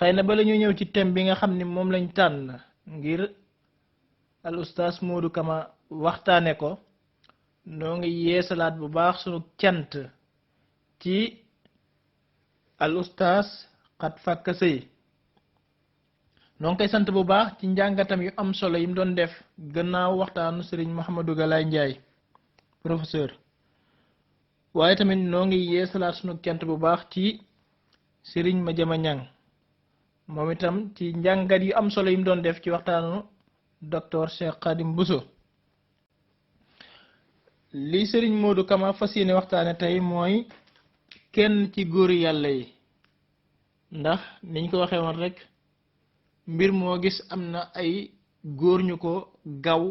xëy na bala ñu ñëw ci thème bi nga xam ni moom lañ tànn ngir al oustaz Modou Kama waxtaane ko noo ngi yeesalaat bu baax sunu cant ci al oustaz Xat Fakka Sëy noo ngi koy sant bu baax ci njàngatam yu am solo yi mu doon def gannaaw waxtaanu Serigne Mouhamadou Galaye Ndiaye professeur waaye tamit noo ngi yeesalaat sunu cant bu baax ci Serigne Madiama Niang moom itam ci njàngat yu am solo yi mu doon def ci waxtaanu docteur Cheikh Khadim Bousso li Serigne Modou Kama fas yéene waxtaane tey mooy kenn ci góori yàlla yi ndax niñ ko waxee woon rek mbir moo gis am na ay góor ñu ko gaw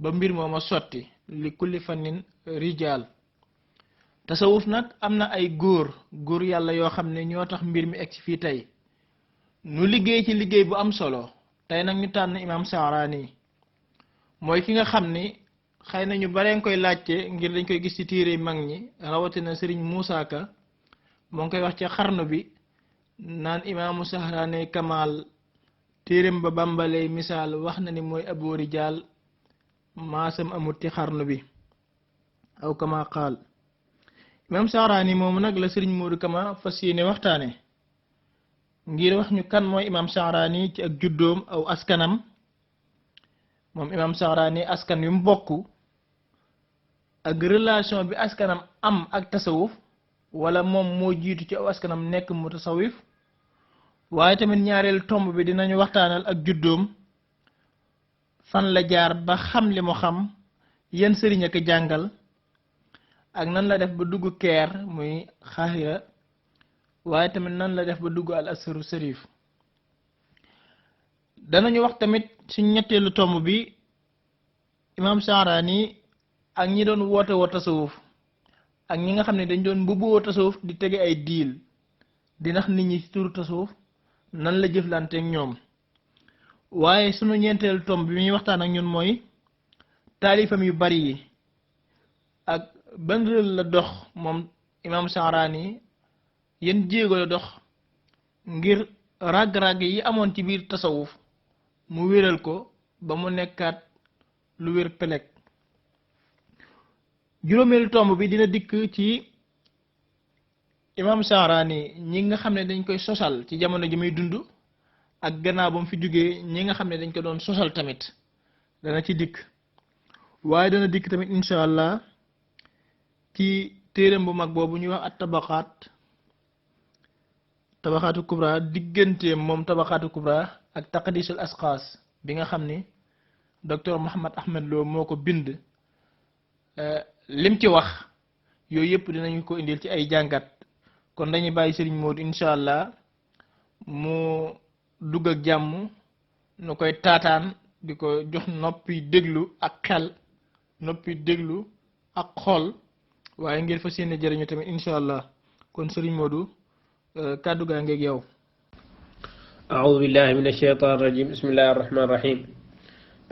ba mbir mooma sotti li kulli fannin rijaal tasawuf nag am na ay góor yàlla yoo xam ne ñoo tax mbir mi egsi fii tey nu liggéey ci liggéey bu am solo tey nag ñu tànn imam Sha'rani mooy ki nga xam ni xëy na ñu baree nga koy laajte ngir dañ koy gis ci téere mag ñi rawatina Serigne Moussa Ka moo ngi koy wax ci xarnu bi naan imaamu Sha'rani Kamal téereem ba bambaley misaal wax na ni mooy abu rijaal maasam amut ci xarnu bi aw kama qaal imam Sha'rani moomu nag la Serigne Modou Kama fas yéene waxtaane ngir wax ñu kan mooy imam Sha'rani ci ak juddoom aw askanam moom imam Sha'rani askan wi mu bokk ak relation bi askanam am ak tasawuf wala moom moo jiitu ci aw askanam nekk mu tasawuf waaye tamit ñaareel tomb bi dinañu waxtaanal ak juddoom fan la jaar ba xam li mu xam yan sëriñ ak jàngal ak nan la def ba dugg keer muy Xaahira waaye tamit nan la def ba dugg al asharu sharif danañu wax tamit suñ ñetteelu tomb bi imam Sha'rani ak ñi doon woote woo tasawuf ak ñi nga xam ne dañ doon mbubboo tasawuf di tege ay diil di nax nit ñi ci turu tasawuf nan la jëflante ak ñoom waaye sunu ñeenteelu tomb bi muy waxtaan ak ñun mooy taalifam yu bari yi ak ban rël la dox moom imam Sha'rani yéen jéego la dox ngir ràgg-ràgg yi amoon ci biir tasawuf mu wéral ko ba mu nekkaat lu wér peleg juróomeelu tomb bi dina dikk ci imam Sha'rani ñi nga xam ne dañ koy sosal ci jamono ji muy dund ak gannaaw ba mu fi jógee ñi nga xam ne dañ ko doon sosal tamit dana ci dikk waaye dana dikk tamit incha allah ci téeram bu mag boobu ñuy wax at tabaxaatu kubra digganteem moom tabaxaatu kubra ak taqdisul asxaas bi nga xam ni docteur Mouhammad Ahmed Lo moo ko bind lim ci wax yooyu yëpp dinañu ko indil ci ay jàngat kon dañuy bàyyi Serigne Modou incha allah mu dugg ak jàmm nu koy taataan di ko jox noppi déglu ak xel noppi déglu ak xol waaye ngir fas yéene jëriñu tamit incha allah kon Serigne Modou kàddu gaa ngeeg yow. أعوذ بالله من الشيطان الرجيم بسم الله الرحمن الرحيم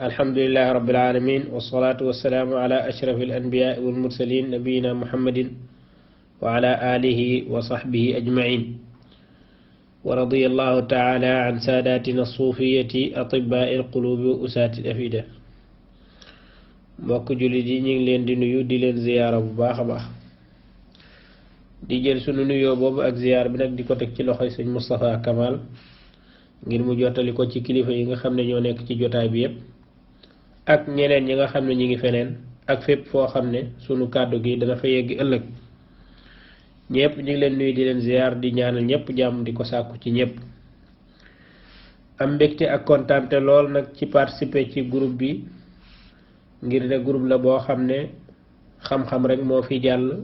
الحمد لله رب العالمين والصلاة والسلام على أشرف الأنبياء والمرسلين نبينا محمد وعلى آله وصحبه أجمعين ورضي الله تعالى عن ساداتنا الصوفية أطباء القلوب وأساة الأفئدة mbokk jullit yi ñu ngi leen di nuyu di leen ziyaara bu baax a baax di jël sunu nuyoo boobu ak ziyaar bi nag di ko teg ci loxoy sëñ Moustapha Kamal ngir mu jottali ko ci kilifa yi nga xam ne ñoo nekk ci jotaay bi yépp ak ñeneen ñi nga xam ne ñi ngi feneen ak fépp foo xam ne sunu kàddu gi dana fa yegg ëllëg ñëpp ñu ngi leen nuyu di leen ziyaar di ñaanal ñëpp jàmm di ko sàkku ci ñëpp am mbégte ak kontaante lool nag ci participer ci groupe bi ngir ne groupe la boo xam ne xam-xam rek moo fi jàll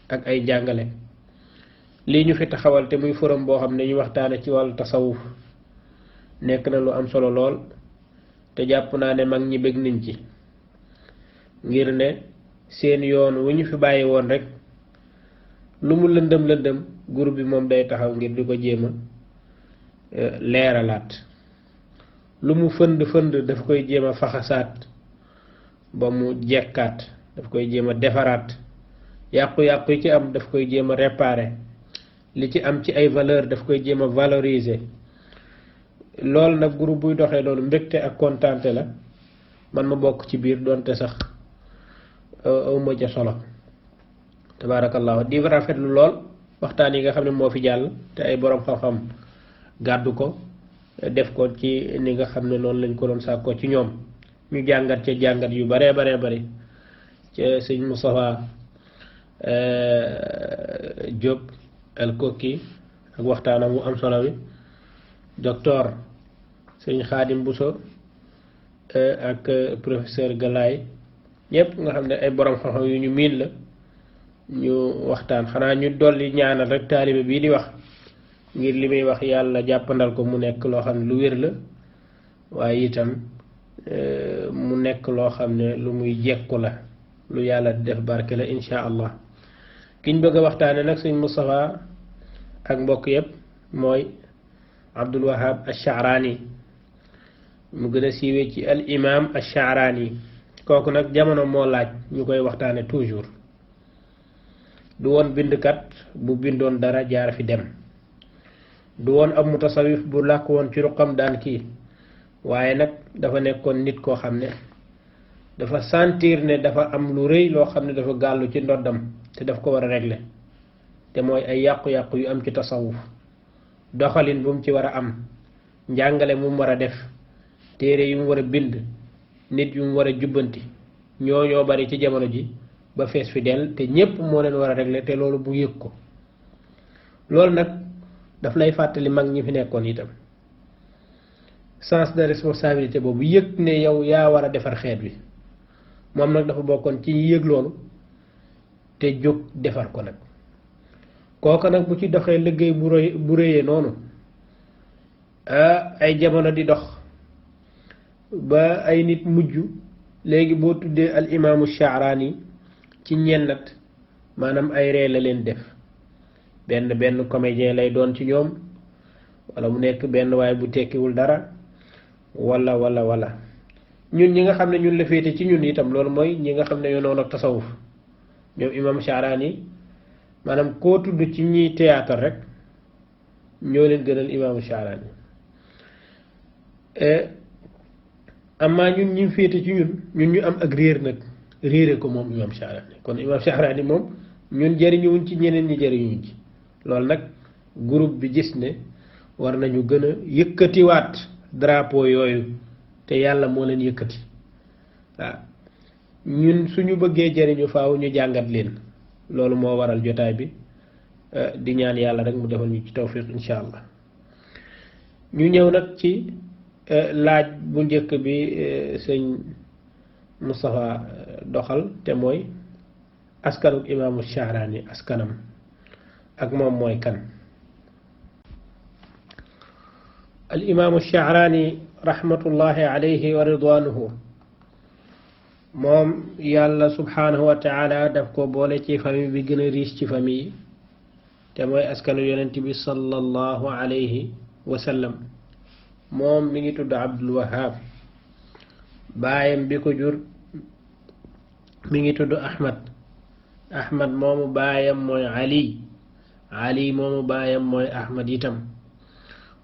ak ay jàngale lii ñu fi taxawal te muy forum boo xam ne ñu waxtaane ci wàllu tasawuf nekk na lu am solo lool te jàpp naa ne mag ñi bëgg nañ ci ngir ne seen yoon wu ñu fi bàyyi woon rek lu mu lëndëm lëndëm groupe bi moom day taxaw ngir di ko jéema leeralaat lu mu fënd fënd daf koy jéema faxasaat ba mu jekkaat daf koy jéema defaraat yàqu-yàqu yi ci am daf koy jéema réparer li ci am ci ay valeur daf koy jéema valoriser loolu nag groupe buy doxee loolu mbégte ak kontaante la man ma bokk ci biir doonte sax awma ca solo tabarakallahu di rafetlu lool waxtaan yi nga xam ne moo fi jàll te ay borom xam-xam gàddu ko def ko ci ni nga xam ne noonu lañ ko doon sàkkoo ci ñoom ñu jàngat ca jàngat yu baree bari ca sëñ Moustapha Diop el Kokki ak waxtaanam wu am solo wi docteur sëñ Xaadim Bousso ak professeur Galaay ñëpp nga xam ne ay borom xam-xam yu ñu miin la ñu waxtaan xanaa ñu dolli ñaanal rek taalibe bii di wax ngir li muy wax yàlla jàppandal ko mu nekk loo xam ne lu wér la waaye itam mu nekk loo xam ne lu muy jekku la lu yàlla def barke la insha allah kiñ bëgg a waxtaane nag sëñ Moustapha ak mbokk yëpp mooy Abdul Wahab Ash-Sha'rani mu gën a siiwee ci al imam Ash-Sha'rani kooku nag jamono moo laaj ñu koy waxtaane toujours du woon bindkat bu bindoon dara jaar fi dem du woon ab mutasawif bu làkk woon ci ruqam daan kii waaye nag dafa nekkoon nit koo xam ne dafa sentir ne dafa am lu rëy loo xam ne dafa gàllu ci ndoddam te daf ko war a régler te mooy ay yàqu-yàqu yu am ci tasawuf doxalin bu mu ci war a am njàngale mu war a def téere yu mu war a bind nit yu mu war a jubbanti ñoo bari ci jamono ji ba fees fi dell te ñépp moo leen war a régler te loolu bu yëg ko loolu nag daf lay fàttali mag ñi fi nekkoon itam sens de responsabilité boobu yëg ne yow yaa war a defar xeet wi moom nag dafa bokkoon ci yëg loolu te jóg defar ko nag kooka nag bu ci doxee liggéey bu rëyee noonu ay jamono di dox ba ay nit mujj léegi boo tuddee al imaamu Sha'rani ci ñennat maanaam ay ree la leen def benn comédien lay doon ci ñoom wala mu nekk benn waaye bu tekkiwul dara wala ñun ñi nga xam ne ñun la féete ci ñun itam loolu mooy ñi nga xam ne ñoo noonu ak tasawuf ñoom imam Sha'rani maanaam koo tudd ci ñiy théâtre rek ñoo leen gënal imaamu Sha'rani amaa ñun ñi féete ci ñun ñu am ak réer nag réere ko moom imam Sha'rani kon imam Sha'rani moom ñun jëriñuwuñ ci ñeneen ñi jëriñuwuñ ci loolu nag groupe bi gis ne war nañu gën a yëkkatiwaat drapeau yooyu te yàlla moo leen yëkkati waaw ñun suñu bëggee jëriñu faaw ñu jàngat leen loolu moo waral jotaay bi di ñaan yàlla rek mu defal ñu ci tawfiq insha allah ñu ñëw nag ci laaj bu njëkk bi sëñ Moustapha doxal te mooy askanu imaamu Sha'rani askanam ak moom mooy kan al imaamu Sha'rani rahmatullahi alayhi wa ridwanuhu moom yàlla subhanahu wa taala daf ko boole ci famille bi gën a riche ci famille yi te mooy askanu yonent bi sallallahu alayhi wa sallam moom mi ngi tudd Abdul Wahab baayam bi ko jur mi ngi tudd Ahmad moomu baayam mooy Ali moomu baayam mooy Ahmad itam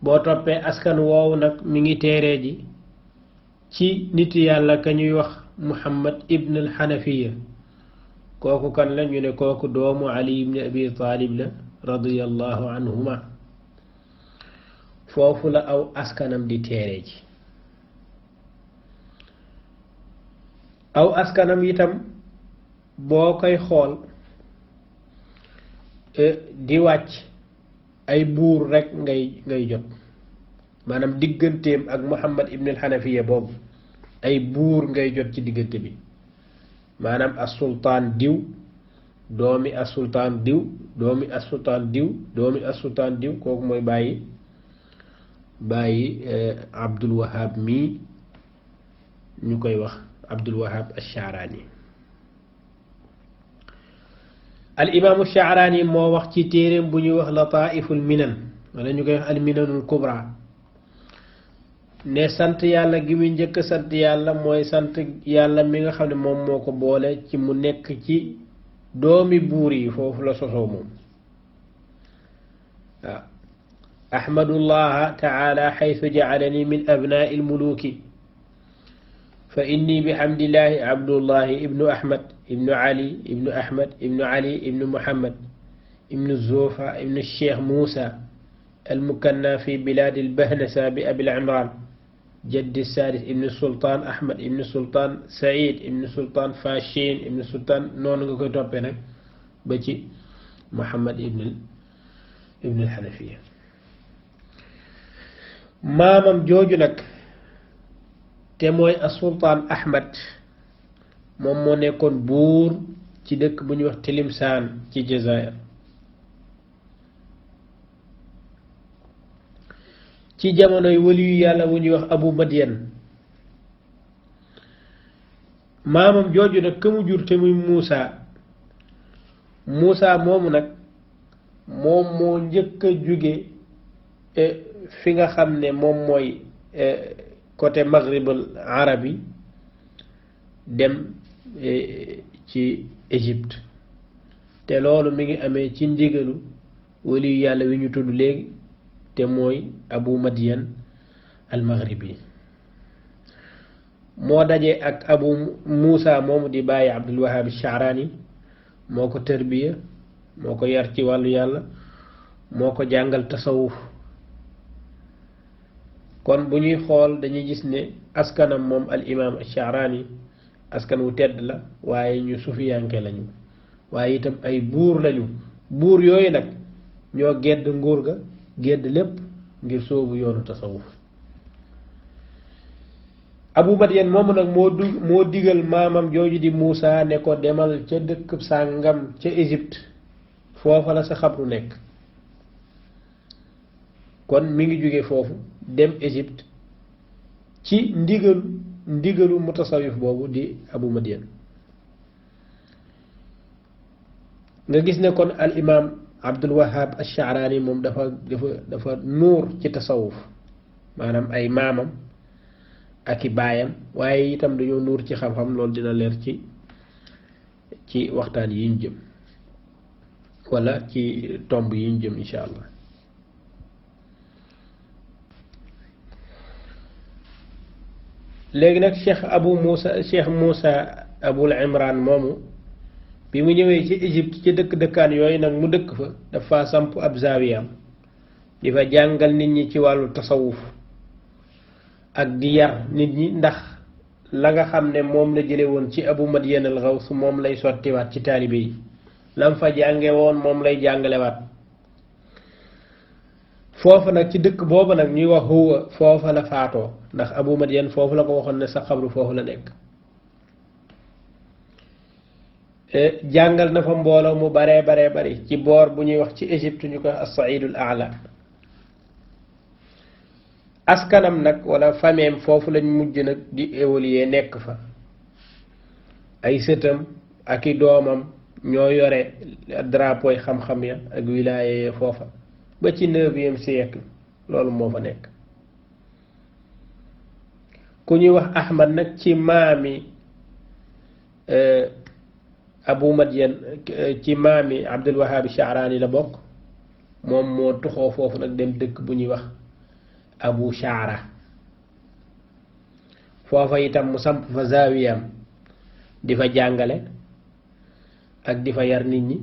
boo toppee askan woowu nag mi ngi teeree ji ci nit yàlla ka ñuy wax Muhammad ibn al Hanafiya kooku kan la ñu ne kooku doomu Ali ibn Abi Talib la radiyallahu anhuma foofu la aw askanam di teeree ji aw askanam itam boo koy xool di wàcc ay buur rek ngay jot maanaam digganteem ak Muhammad ibn al-Hanafiya boobu ay buur ngay jot ci diggante bi maanaam as-sultaan diw doomi as-sultaan diw doomi as-sultaan diw doomi as-sultaan diw kooku mooy bàyyi Abdul Wahab mii ñu koy wax Abdul Wahab Ash-Sha'rani al imaamu Sha'rani moo wax ci téereem bu ñuy wax Lataa'iful Minan wala ñu koy wax al Minanul Kubra ne sant yàlla gi muy njëkk sant yàlla mooy sant yàlla mi nga xam ne moom moo ko boole ci mu nekk ci doomi buur yi foofu la sosoo moom waaw ahmadullaha taala xaytu jacalani min abnaai almuluki fa inni bihamdillahi abdullahi ibnu ahmad ibnu ali ibnu ahmad ibnu ali ibnu muhammad ibnu zofa ibnu cheikh moussa almukanna fi biladi albahnasa bi abil imran jaddi sadis ibnu sultan ahmad ibnu sultan said ibnu sultan fashin ibnu sultan noonu nga koy toppee nag ba ci muhammad ibnu alxanafiya maamam jooju nag te mooy as-sultaan ahmad moom moo nekkoon buur ci dëkk bu ñuy wax Tilimsaan ci Jazaayir ci jamonoy waliyu yàlla wu ñuy wax Abu Madyan maamam jooju nag ka mu jur te muy Muusa moomu nag moom moo njëkk a jóge fi nga xam ne moom mooy côté maghribal arabi dem ci Égypte te loolu mi ngi amee ci ndigalu waliyu yàlla wi ñu tudd léegi te mooy Abu Madyan al maghribi moo daje ak Abu Muusa moomu di bàyyi Abdul Wahab Sha'rani moo ko tërbiya moo ko yar ci wàllu yàlla moo ko jàngal tasawuf kon bu ñuy xool dañuy gis ne askanam moom al imam Sha'rani askan wu tedd la waaye ñu sufiyanke lañu waaye itam ay buur lañu buur yooyu nag ñoo gedd nguur ga gedd lépp ngir soobu yoonu tasawuf Abu Madyan moomu nag moo digal maamam jooju di Muusa ne ko demal ca dëkk sàngam ca Égypte foofa la sa xabru nekk kon mi ngi jóge foofu dem Égypte ci ndigalu mutasawif boobu di Abu Madyan nga gis ne kon al imam Abdul Wahab Ash-Sha'rani moom dafa nuur ci tasawuf maanaam ay maamam ak i baayam waaye itam dañoo nuur ci xam-xam loolu dina leer ci waxtaan yi ñu jëm wala ci tomb yi ñu jëm insha allah léegi nag Cheikh Moussa Abul Imran moomu bi mu ñëwee ci Égypte ci dëkkaan yooyu nag mu dëkk fa dafa samp ab zaawiyam di fa jàngal nit ñi ci wàllu tasawuf ak di yar nit ñi ndax la nga xam ne moom la jële woon ci Abu Madyan al-Ghaws moom lay sottiwaat ci taalibe yi lam fa jànge woon moom lay jàngalewaat foofa nag ci dëkk booba nag ñuy wax huwa foofa la faatoo ndax Abu Madyan foofu la ko waxoon ne sa xabru foofu la nekk jàngal na fa mbooloo mu baree bari ci boor bu ñuy wax ci Égypte ñu koy as-Saïdul A'la askanam nag wala fameem foofu lañ mujj nag di évoluer nekk fa ay sëtam ak i doomam ñoo yore drapeau yi xam-xam ya ak wilaya ya foofa ba ci 9e siècle loolu moo fa nekk ku ñuy wax Ahmad nag ci maami Abu Madyan ci maami Abdul Wahab Sha'rani la bokk moom moo tuxoo foofu nag dem dëkk bu ñuy wax Abu Sha'ra foofa itam mu samp fa zaawiyam di fa jàngale ak di fa yar nit ñi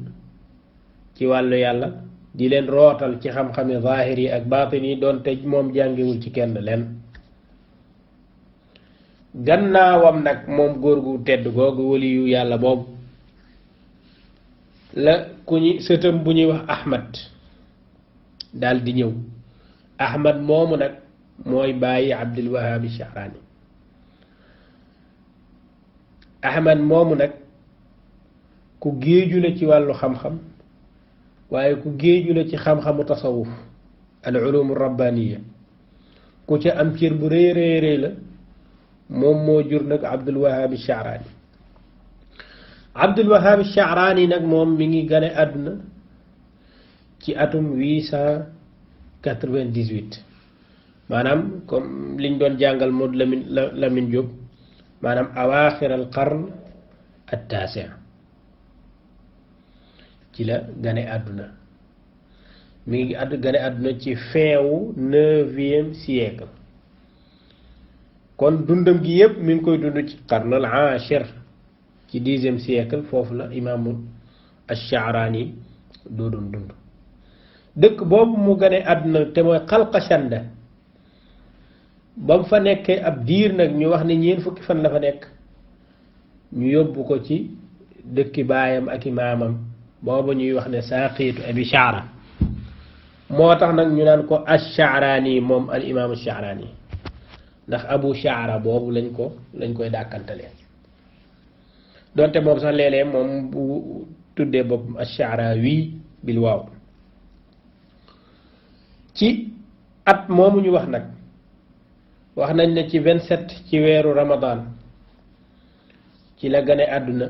ci wàllu yàlla di leen rootal ci xam-xami zaahir yi ak baatin yi doon te moom jàngewul ci kenn leen gannaawam nag moom góor gu tedd googu waliyu yàlla boobu la ku ñi sëtam bu ñuy wax Ahmad daal di ñëw Ahmad moomu nag mooy bàyyi Abdul Wahab Sha'rani Ahmad moomu nag ku géeju la ci wàllu xam-xam waaye ku géeju la ci xam-xamu tasawuf al ulum rabbaniya ku ca am cër bu rëy rëy la moom moo jur nag Abdul Wahab Sha'rani Abdul Wahab Sha'rani nag moom mi ngi gane àdduna ci atum 898 maanaam comme liñ doon jàngal Modou Lamine Diop maanaam awaaxir al qarn at-taasi' ci la gane àdduna mi ngi gane àdduna ci fin wu 9e siècle kon dundam gi yépp mi ngi koy dund ci qarnal ashir ci 10e siècle foofu la imaamu ash-Sha'rani doo doon dund dëkk boobu mu gane àdduna te mooy Qalqashanda ba mu fa nekkee ab diir nag ñu wax ne ñeent fukki fan la fa nekk ñu yóbbu ko ci dëkki baayam ak i maamam booba ñuy wax ne Saaqiitu Abi Sha'ra moo tax nag ñu naan ko ash-Sha'rani moom al imaamu ash-Sha'rani ndax Abu Sha'ra boobu lañ koy dàkkantale donte moom sax léeg-léeg moom bu tuddee boppam ash-Sha'rawi bil waaw ci at moomu ñu wax nag wax nañ ne ci 27 ci weeru Ramadan ci la gane àdduna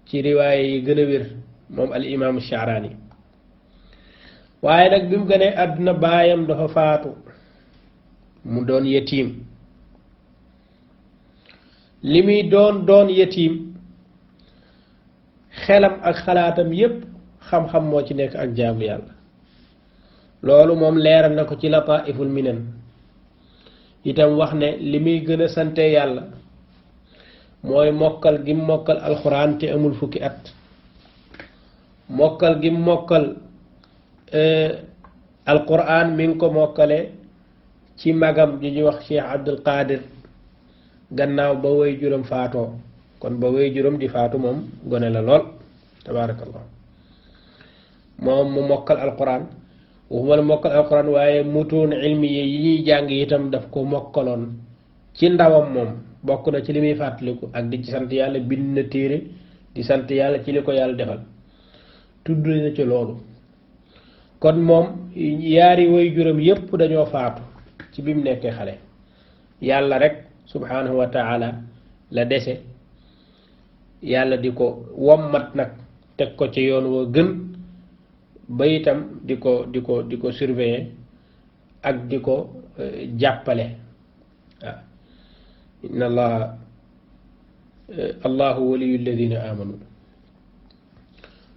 ci riwaaye yi gën a wér moom al imaamu Sha'rani waaye nag bi mu gënee àdduna baayam dafa faatu mu doon yetiim li muy doon yetiim xelam ak xalaatam yépp xam-xam moo ci nekk ak jaamu yàlla loolu moom leeral na ko ci Lataa'iful Minan itam wax ne li muy gën a sante yàlla mooy mokkal gi mokkal alxuraan te amul fukki at mokkal gi mokkal alquran mi ngi ko mokkale ci magam ji ñuy wax Cheikh Abdul Qadir gannaaw ba way juróom faatoo kon ba way juróom di faatu moom gone la lool tabaarakallah moom mu mokkal alquran waxuma la mokkal alquran waaye mutuun ilmi yi ñuy jàng itam daf ko mokkaloon ci ndawam moom bokk na ci li muy fàttaliku ak di ci sant yàlla bind na téere di sant yàlla ci li ko yàlla defal tudd na ci loolu kon moom yaari way juróom yépp dañoo faatu ci bi mu nekkee xale yàlla rek subhanahu wa taala la dese yàlla di ko wommat nag teg ko ci yoon wa gën ba itam di ko surveiller ak di ko jàppale waaw inna allaha allahu waliyu alladina amanu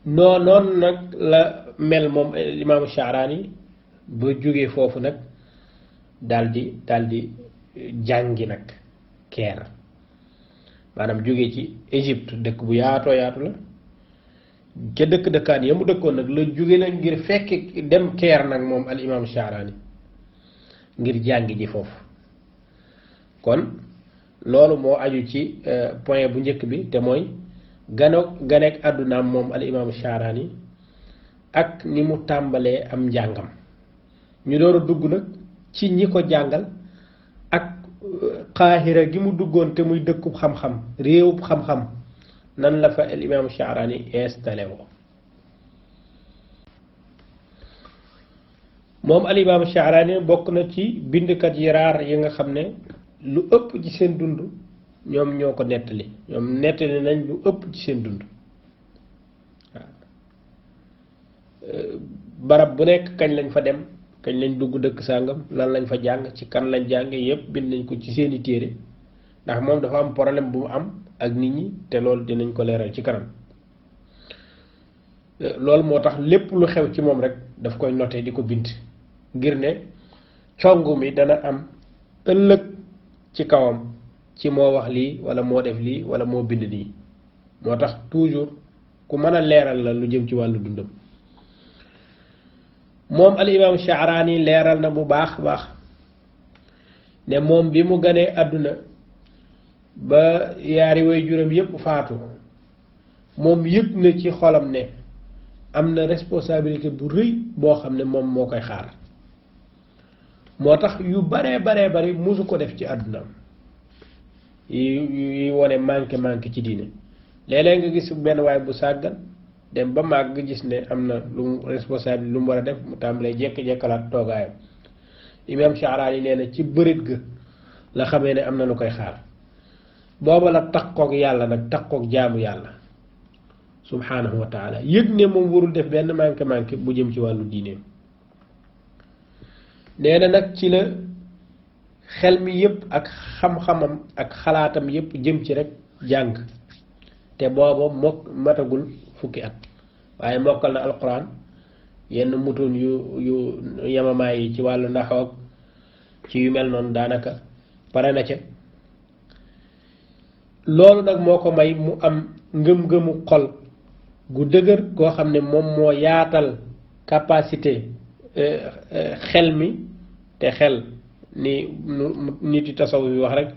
noonu nag la mel moom imaamu Sha'rani ba jógee foofu nag daldi jàngi nag Caire maanaam jógee ci Égypte dëkk bu yaatoo yaatu la ca dëkkaan ya mu dëkkoon nag la jóge nag ngir fekk dem Caire nag moom al imaamu Sha'rani ngir jàngi ji foofu kon loolu moo aju ci point bu njëkk bi te mooy ganeek àddunaam moom al imaamu Sha'rani ak ni mu tàmbalee am njàngam ñu door a dugg nag ci ñi ko jàngal ak Qaahira gi mu duggoon te muy dëkkub xam-xam réewub xam-xam nan la fa al imaamu Sha'rani installé woo moom al imaamu Sha'rani bokk na ci bindkat yi raar yi nga xam ne lu ëpp ci seen dund ñoom ñoo ko nettali ñoom nettali nañ lu ëpp ci seen dund barab bu nekk kañ lañ fa dem kañ lañ dugg dëkk sàngam lan lañ fa jàng ci kan lañ jànge yépp bind nañ ko ci seeni téere ndax moom dafa am problème bu mu am ak nit ñi te loolu dinañ ko leeral ci kanam loolu moo tax lépp lu xew ci moom rek daf koy noté di ko bind ngir ne congu mi dana am ëllëg ci kawam ci moo wax lii wala moo def lii wala moo bind lii moo tax toujours ku mën a leeral la lu jëm ci wàllu dundam moom al imam Sha'rani leeral na bu baax baax ne moom bi mu ganee àdduna ba yaari way juróom yépp faatu moom yëg na ci xolam ne am na responsabilité bu rëy boo xam ne moom moo koy xaar moo tax yu baree bari musu ko def ci àddunaam yi wone manqué ci diine léeg-léeg nga gis benn waay bu sàggan dem ba màgg nga gis ne am na lu responsable lu mu war a def mu tàmbalee jekki-jekkalaat toogaayam imam Sha'rani nee na ci bërit ga la xamee ne am na lu koy xaar booba la takkook yàlla nag takkook jaamu yàlla subhanahu wa taala yëg ne moom warul def benn manqué bu jëm ci wàllu diineem nee na nag ci la xel mi yépp ak xam-xamam ak xalaatam yépp jëm ci rek jàng te booba matagul fukki at waaye mokkal na alquran yenn mutuun yu yamamaay yi ci wàllu ndaxoog ci yu mel noonu daanaka pare na ca loolu nag moo ko may mu am ngëm-ngëmu xol gu dëgër goo xam ne moom moo yaatal capacité xel mi te xel ni nit yi tasawuf yi wax rek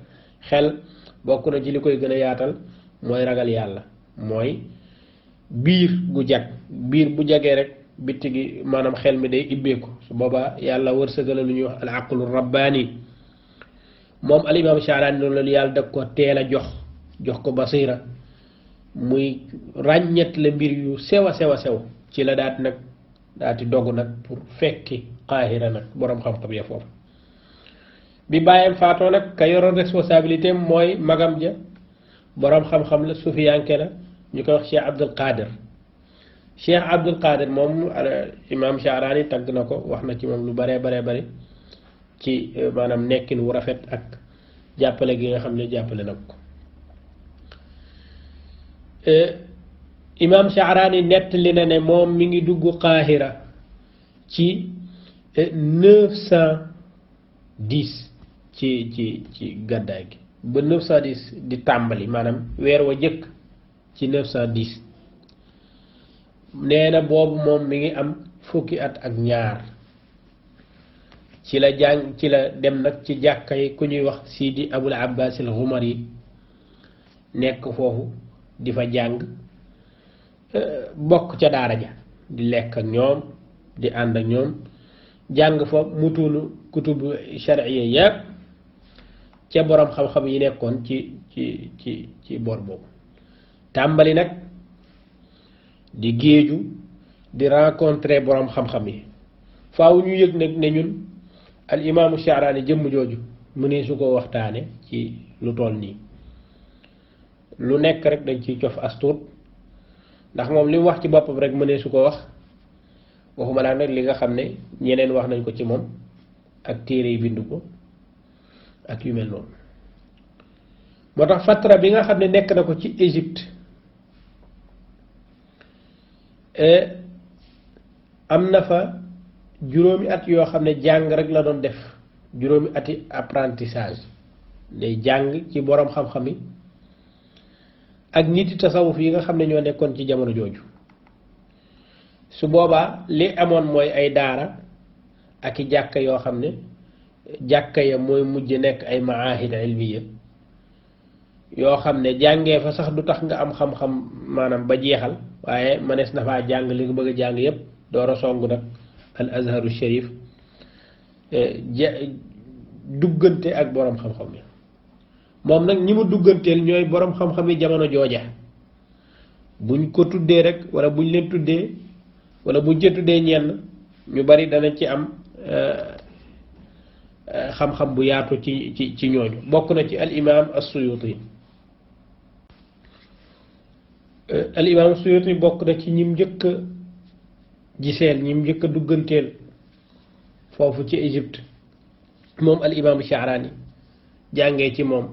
xel bokk na ci li koy gën a yaatal mooy ragal yàlla mooy biir gu jag biir bu jagee rek bitti gi maanaam xel mi day ibbeeku su boobaa yàlla wërsëgala lu ñuy wax al aqlu rabbaani moom al imam Sha'rani noonu la yàlla da ko teel a jox ko basira muy ràññet la mbir yu sew a sew ci la daati dogu nag pour fekki Qaahira nag boroom xam-xam ya foofu bi bàyyam faatoo nag ka yoroon responsabilité mooy magam ja boroom xam-xam la sufiyanke la ñu koy wax Cheikh Abdul Qadir moom imam Sha'rani tagg na ko wax na ci moom lu bare bari ci maanaam nekkin wu rafet ak jàppale gi nga xam ne jàppale nag ko imam Sha'rani nettali na ne moom mi ngi dugg Qaahira ci 910 ci gàddaay gi ba 910 di tàmbali maanaam weer wa jëkk ci 910 nee na boobu moom mi ngi am fukki at ak ñaar ci la dem nag ci jàkka yi ku ñuy wax Sidi Abul Abbas al Ghumari nekk foofu di fa jàng bokk ca daara ja di lekk ak ñoom di ànd ak ñoom jàng fa mutuunu kutubu shar'iyya yépp ca boroom xam-xam yi nekkoon ci boor boobu tàmbali nag di géeju di rencontrer boroom xam-xam yi faaw ñu yëg nag ne ñun al imaamu Sha'rani jëmm jooju mu ne su ko waxtaane ci lu toll nii lu nekk rek dañ ciy cof astuut ndax moom li mu wax ci boppam rek mu ne su ko wax waxuma laa nag li nga xam ne ñeneen wax nañ ko ci moom ak téere yi bind ko ak yu mel noonu moo tax fatra bi nga xam ne nekk na ko ci Égypte am na fa juróomi at yoo xam ne jàng rek la doon def juróomi ati apprentissage day jàng ci boroom xam-xam yi ak niti tasawuf yi nga xam ne ñoo nekkoon ci jamono jooju su boobaa li amoon mooy ay daara ak i jàkka yoo xam ne jàkka ya mooy mujj nekk ay maahid ilmiya yoo xam ne jàngee fa sax du tax nga am xam-xam maanaam ba jeexal waaye mënees na faa jàng li nga bëgg a jàng yépp door a song nag al azharu sharif duggante ak boroom xam-xam yi moom nag ñi mu dugganteel ñooy boroom xam-xam yi jamono jooja buñ ko tuddee rek wala buñ leen tuddee wala buñ ca tuddee ñenn ñu bari dana ci am xam-xam bu yaatu ci ñooñu bokk na ci al imam as-Suyuti al imam as-Suyuti bokk na ci ñim njëkk a giseel ñim njëkk a dugganteel foofu ci Égypte moom al imam Sha'rani jàngee ci moom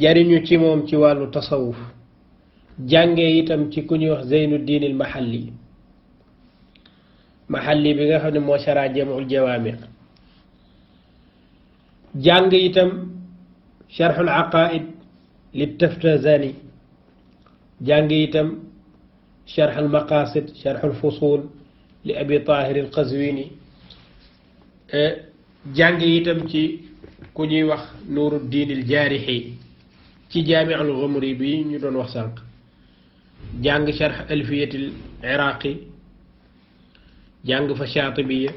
jariñu ci moom ci wàllu tasawuf jàngee itam ci ku ñuy wax Zeynuddin al Mahalli bi nga xam ne moo shara Jam'ul Jawaami jàng itam Sharhul Aqaa'id li Taftazani jàng itam Sharhul Maqaasid Sharhul Fusuul li Abi Taahir al Qazwini jàng itam ci ku ñuy wax Nuruddin al Jaarixi ci Jaami'ul Ghumri bi ñu doon wax sànq jàng Sharh Alfiyatil Iraaqi jàng fa Shaatibiya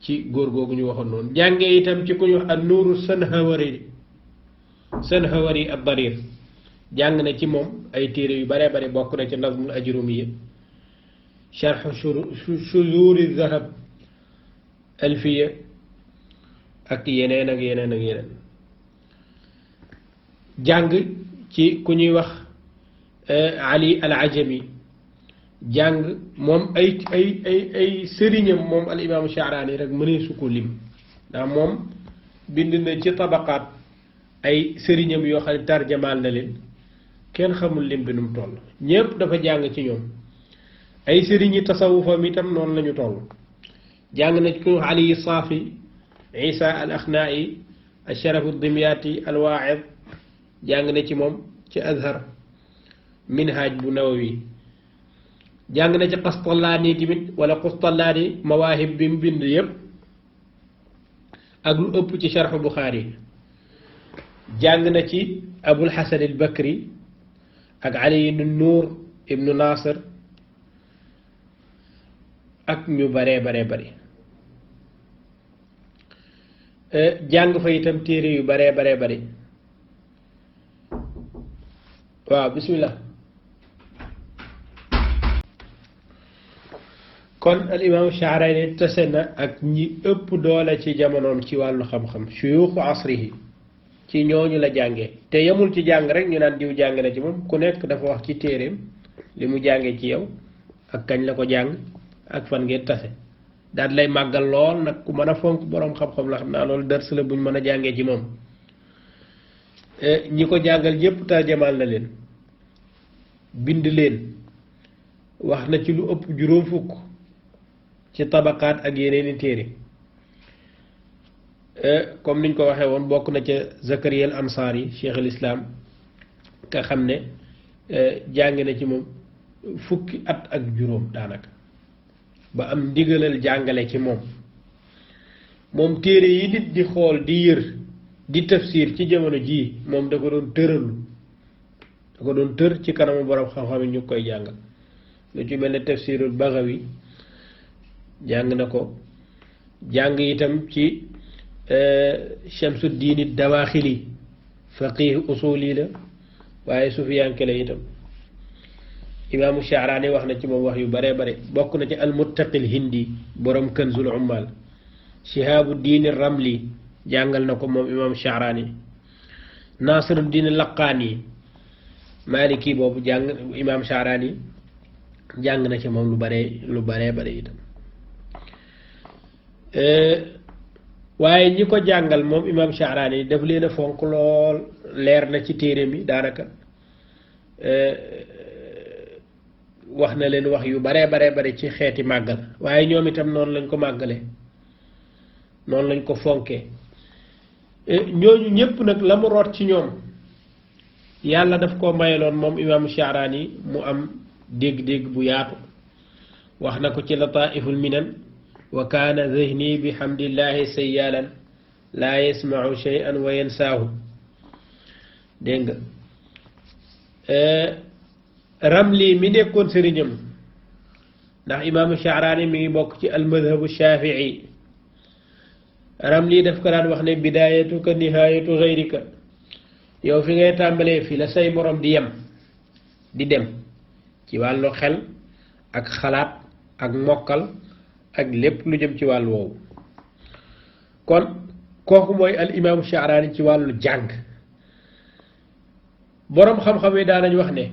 ci góor googu ñu waxoon noonu jàngee itam ci ku ñu wax an-Nuuru Sanhawari ad-Dariir jàng na ci moom ay téere yu bare bare bokk na ci Nazmul Ajrumiya Sharh Shuzuuri Zahab Alfiya ak yeneen ak yeneen ak yeneen jàng ci ku ñuy wax Ali al-Ajami jàng moom ay sëriñam moom al imaamu Sha'rani rek mënee su ko lim ndax moom bind na ci tabaqaat ay sëriñam yoo xam ne tarjamaal na leen kenn xamul lim bi nu mu toll ñépp dafa jàng ci ñoom ay sëriñi tasawufam itam noonu lañu toll jàng na ci ku Ali Saafi Isa al Axnaa'i al Sharafu Dimyaati al Waa'id jàng na ci moom ci Azhar Minhaj bu Nawawi jàng na ci Qastallaani tamit wala Qastallaani mawaahib bi mu bind yépp ak lu ëpp ci Sharh Bukhari jàng na ci Abul Hasan al Bakri ak Ali ibn Nuur ibnu Nasir ak ñu baree bari jàng fa itam téere yu baree bari waaw bismillah kon al imam Sha'rani tase na ak ñi ëpp doole ci jamonoom ci wàllu xam-xam shuyuuxu asrihi ci ñooñu la jàngee te yemul ci jàng rek ñu naan diw jàng na ci moom ku nekk dafa wax ci téereem li mu jàngee ci yow ak kañ la ko jàng ak fan ngeen tase daal lay màggal lool nag ku mën a fonk boroom xam-xam la xam naa loolu dars la buñ mën a jàngee ci moom ñi ko jàngal ñépp tarjamaal na leen bind leen wax na ci lu ëpp juróom fukk ci tabaqaat ak yeneeni téere comme niñ ko waxee woon bokk na ca Zakariya al Ansaari Cheikh al Islam nga xam ne jàng na ci moom fukki at ak juróom daanaka ba am ndigalal jàngale ci moom téere yi nit di xool di yër di tafsir ci jamono jii moom da ko doon tëralu da ko doon tër ci kanamu borom xam-xam yi ñu koy jàngal lu ci mel ne tafsirul Baghawi jàng na ko jàng itam ci Shamsuddin Dawaaxili faqih usuli la waaye sufiyanke la itam imaamu Sha'rani wax na ci moom wax yu bare bokk na ci almuttaqil hindi borom Kanzul Ummal Shihabuddin Ramli jàngal na ko moom imaamu Sha'rani Nasiruddin Laqaani Maliki boobu jàng imaamu Sha'rani jàng na ci moom lu bare itam waaye ñi ko jàngal moom imam Sha'rani daf leen a fonk lool leer na ci téere mi daanaka wax na leen wax yu bare ci xeeti màggal waaye ñoom itam noonu lañ ko màggale noonu lañ ko fonkee ñooñu ñépp nag la mu root ci ñoom yàlla daf koo mayeloon moom imam Sha'rani mu am dégg-dégg bu yaatu wax na ko ci Lataa'iful Minan wa kaana zihni bi hamdillahi sayyaalan laa yasmau shay'an wa yansaahu dégg nga Ramli mi nekkoon sëriñam ndax imaamu Sha'rani mi ngi bokk ci almadhabu shafii Ramli daf ko daan wax ne bidaayatuka nihaayatu gayrika yow fi ngay tàmbalee fi la say morom di yem di dem ci wàllu xel ak xalaat ak mokkal ak lépp lu jëm ci wàllu woowu kon kooku mooy al imaamu Sha'rani ci wàllu jàng boroom xam-xam yi daanañ wax ne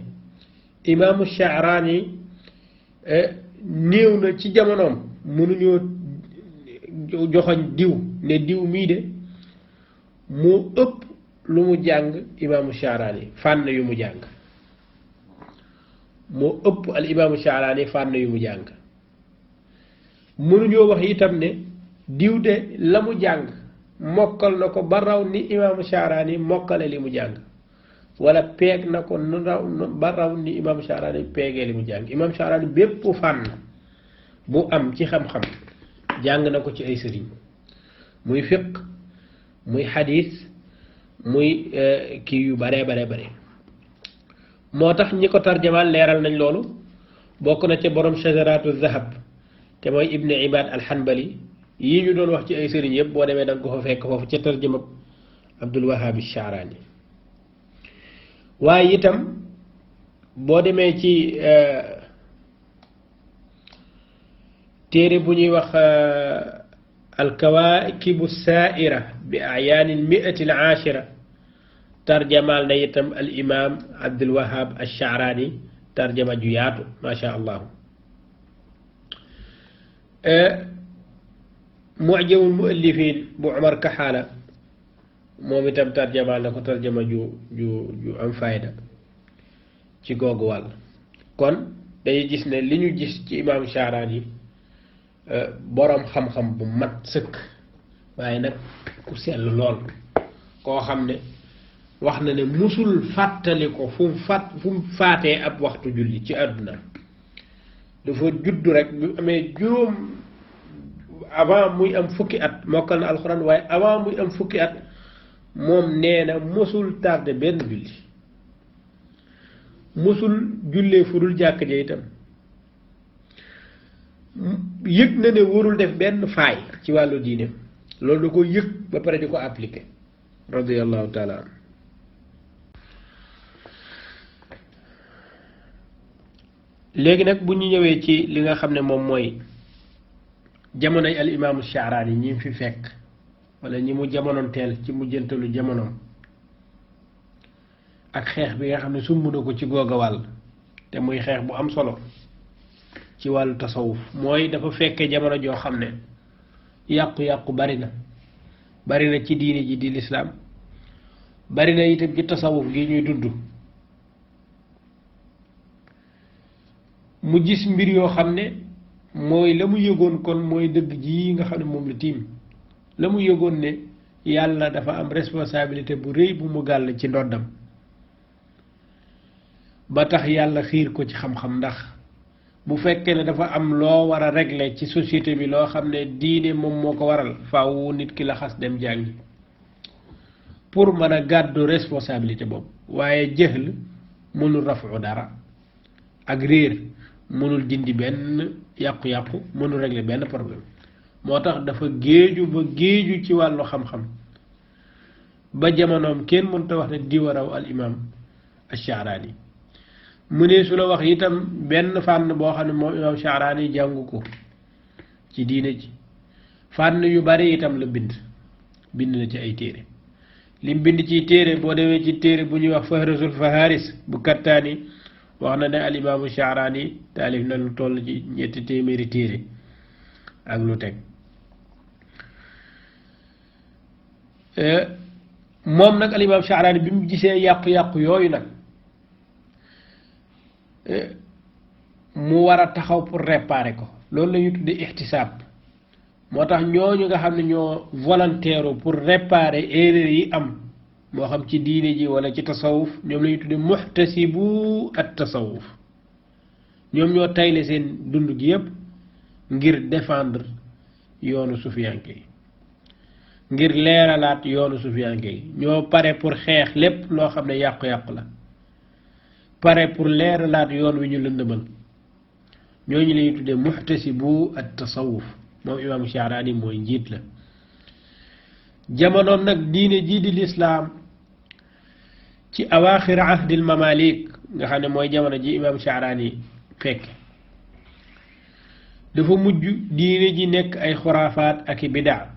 imaamu Sha'rani néew na ci jamonoom mënuñoo joxoñ diw ne diw mii de mu ëpp lu mu jàng imaamu Sha'rani fànn yu mu jàng moo ëpp al imaamu Sha'rani fànn yu mu jàng mënuñoo wax itam ne diw de la mu jàng mokkal na ko ba raw ni imaamu Sha'rani mokkale li mu jàng wala peeg na ko nu raw ba raw ni imaamu Sha'rani peegee li mu jàng imaamu Sha'rani bépp fànn bu am ci xam-xam jàng na ko ci ay sëriñ muy fiq muy xadiis muy kii yu bare moo tax ñi ko tarjamaal leeral nañ loolu bokk na ca borom shajaratu zahab te mooy ibn ibad al-Hanbali yii ñu doon wax ci ay sëriñ yëpp boo demee da nga ko fa fekk foofu ca tarjama Abdul Wahhab Sha'rani waaye itam boo demee ci téere bu ñuy wax al-Kawaakibu Saa'ira bi a'yaan al-mi'ati al-'aashira tarjamaal na itam al imam Abdul Wahhab Sha'rani tarjama ju yaatu macha allah mu'jamul mu'allifin bu Umar Kaxaala moom itam tarjamaal na ko tarjama ju am fayda ci googu wàll kon day gis ne li ñu gis ci imaam Sha'rani boroom xam-xam bu mat sëkk waaye nag ku sell lool koo xam ne wax na ne musul fàttali ko fu mu faatee ab waxtu julli ci àdduna dafa judd rek bu amee juróom avant muy am fukki at mokkal na alxuraan waaye avant muy am fukki at moom nee na musul tardé benn julli musul jullee fu dul jàkk ja itam yëg na ne warul def benn faay ci wàllu diineem loolu da ko yëg ba pare di ko appliqué radiyallahu taala an léegi nag bu ñu ñëwee ci li nga xam ne moom mooy jamonoy al imaamu Sha'rani ñi fi fekk wala ñi mu jamonoonteel ci mujjantalu jamonoom ak xeex bi nga xam ne sumb na ko ci googa wàll te muy xeex bu am solo ci wàllu tasawuf mooy dafa fekkee jamono joo xam ne yàqu-yàqu bari na ci diine ji di lislaam bari na itam ci tasawuf gi ñuy dund mu gis mbir yoo xam ne mooy la mu yëgoon kon mooy dëgg ji nga xam ne moom la tiim la mu yëgoon ne yàlla dafa am responsabilité bu rëy bu mu gàll ci ndoddam ba tax yàlla xiir ko ci xam-xam ndax bu fekkee ne dafa am loo war a régler ci société bi loo xam ne diine moom moo ko waral faaw nit ki la xas dem jàngi pour mën a gàddu responsabilité boobu waaye jëhl mënul rafu dara ak réer mënul dindi benn yàqu-yàqu mënul régler benn problème moo tax dafa géeju ba géeju ci wàllu xam-xam ba jamonoom kenn mënta wax ne diwa raw al imam Ash-Sha'rani mu ne su la wax itam benn fànn boo xam ne moom imam Sha'rani jàngu ko ci diine ji fànn yu bari itam la bind na ci ay téere lim bind ci téere boo demee ci téere bu ñuy wax Fahrasul Faharis bu Kattaani wax na ne al imaamu Sha'rani taalif na lu toll ci 3 téeméeri téere ak lu teg moom nag al imaam Sha'rani bi mu gisee yàqu-yàqu yooyu nag mu war a taxaw pour réparer ko loolu la ñu tuddee ihtisaab moo tax ñooñu nga xam ne ñoo volontaire pour réparer erreur yi am moo xam ci diine ji wala ci tasawuf ñoom la ñu tuddee muhtasibu at tasawuf ñoom ñoo tayle seen dund gi yépp ngir défendre yoonu sufiyanke yi ngir leeralaat yoonu sufiyanke yi ñoo pare pour xeex lépp loo xam ne yàqu-yàqu la pare pour leeralaat yoon wi ñu lëndëmal ñooñu la ñuy tuddee muhtasibu at tasawuf moom imam Sha'rani mooy njiit la jamonoom nag diine jii di lislaam ci awaaxir ahdil mamalik nga xam ne mooy jamono ji imam Sha'rani fekk dafa mujj diine ji nekk ay xuraafaat ak i bidaa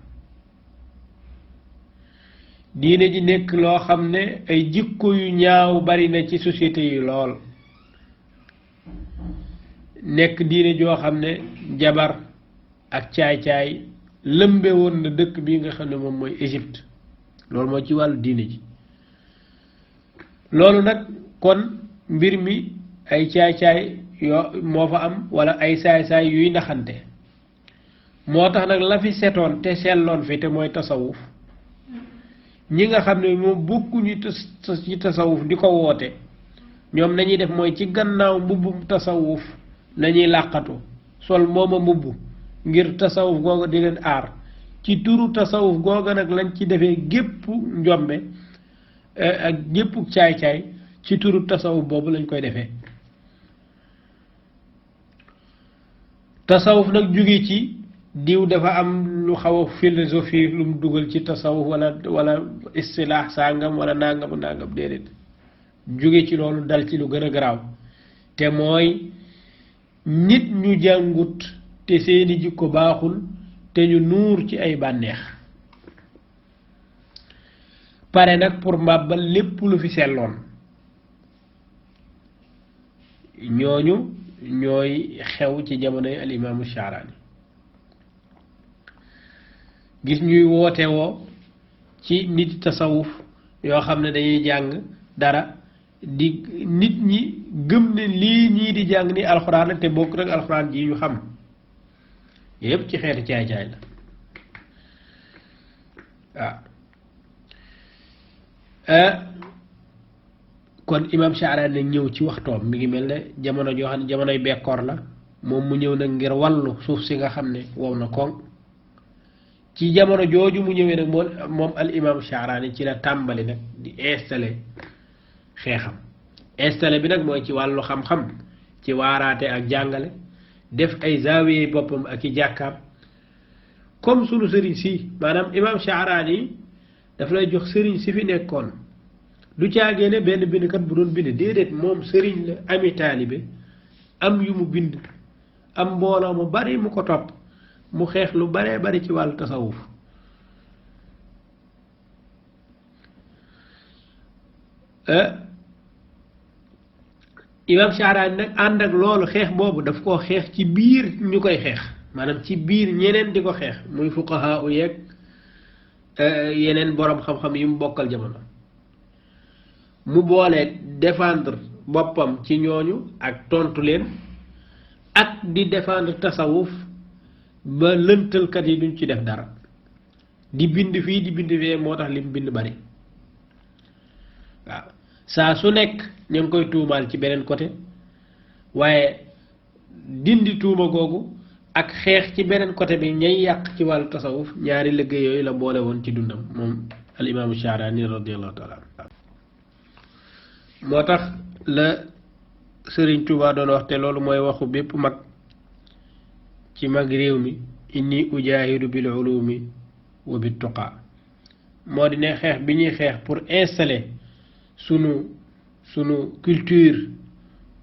diine ji nekk loo xam ne ay jikko yu ñaaw bari na ci société yi lool nekk diine joo xam ne jabar ak caay-caay lëmbe woon na dëkk bi nga xam ne moom mooy Égypte loolu moo ci wàllu diine ji loolu nag kon mbir mi ay caay-caay yoo moo fa am wala ay saay-saay yuy naxante moo tax nag la fi setoon te selloon fi te mooy tasawuf ñi nga xam ne moom bokkuñu ci tasawuf di ko woote ñoom nañuy def mooy ci gannaaw mbubbum tasawuf nañuy làqatu sol mooma mbubb ngir tasawuf googa di leen aar ci turu tasawuf googa nag lañ ci defee gépp njombe ak gépp caay-caay ci turu tasawuf boobu lañ koy defee tasawuf nag jóge ci diw dafa am lu xaw a philosophie lu mu dugal ci tasawuf wala istilaax sàngam wala nangam déedéet jóge ci loolu dal ci lu gën a garaaw te mooy nit ñu jàngut te seeni jikko baaxul te ñu nuur ci ay bànneex pare nag pour màbbal lépp lu fi selloon ñooñu ñooy xew ci jamonoy al imaamu Sha'rani gis ñuy woote woo ci nit tasawuf yoo xam ne dañuy jàng dara di nit ñi gëm ne lii ñii di jàng ni alxuraan la te bokk rek alxuraan ji ñu xam yépp ci xeeti caay-caay la waaw kon imam Sha'rani nag ñëw ci waxtoom mi ngi mel ne jamono joo xam ne jamonoy bekkoor la moom mu ñëw nag ngir wàllu suuf si nga xam ne wow na koŋ ci jamono jooju mu ñëwee nag moom al imam Sha'rani ci la tàmbali nag di installé xeexam installé bi nag mooy ci wàllu xam-xam ci waaraate ak jàngale def ay zaawiye boppam ak i jàkkaam comme sunu sëriñ si maanaam imam Sha'rani daf lay jox sëriñ si fi nekkoon du caagee ne benn bindkat bu doon bind déedéet moom sëriñ la ami taalibe am yu mu bind am mbooloo mu bari mu ko topp mu xeex lu baree bari ci wàllu tasawuf imam Sha'rani nag ànd ak loolu xeex boobu daf koo xeex ci biir ñu koy xeex maanaam ci biir ñeneen di ko xeex muy fuqaha u yeeg yeneen boroom xam-xam yi mu bokkal jamono mu boole défendre boppam ci ñooñu ak tontu leen ak di défendre tasawuf ba lëntalkat yi duñ ci def dara di bind fii di bind fee moo tax lim bind bari waaw saa su nekk ñu ngi koy tuumaal ci beneen côté waaye dindi tuuma googu ak xeex ci beneen côté bi ñay yàq ci wàllu tasawuf ñaari liggéey yooyu la boole woon ci dundam moom al imaamu Sha'rani radiyallahu taala moo tax la Sëriñ Tuubaa doon wax te loolu mooy waxu bépp mag ci mag réew mi inni ujaahidu bil ulumi wa bit tuqaa moo di ne xeex bi ñuy xeex pour installer sunu culture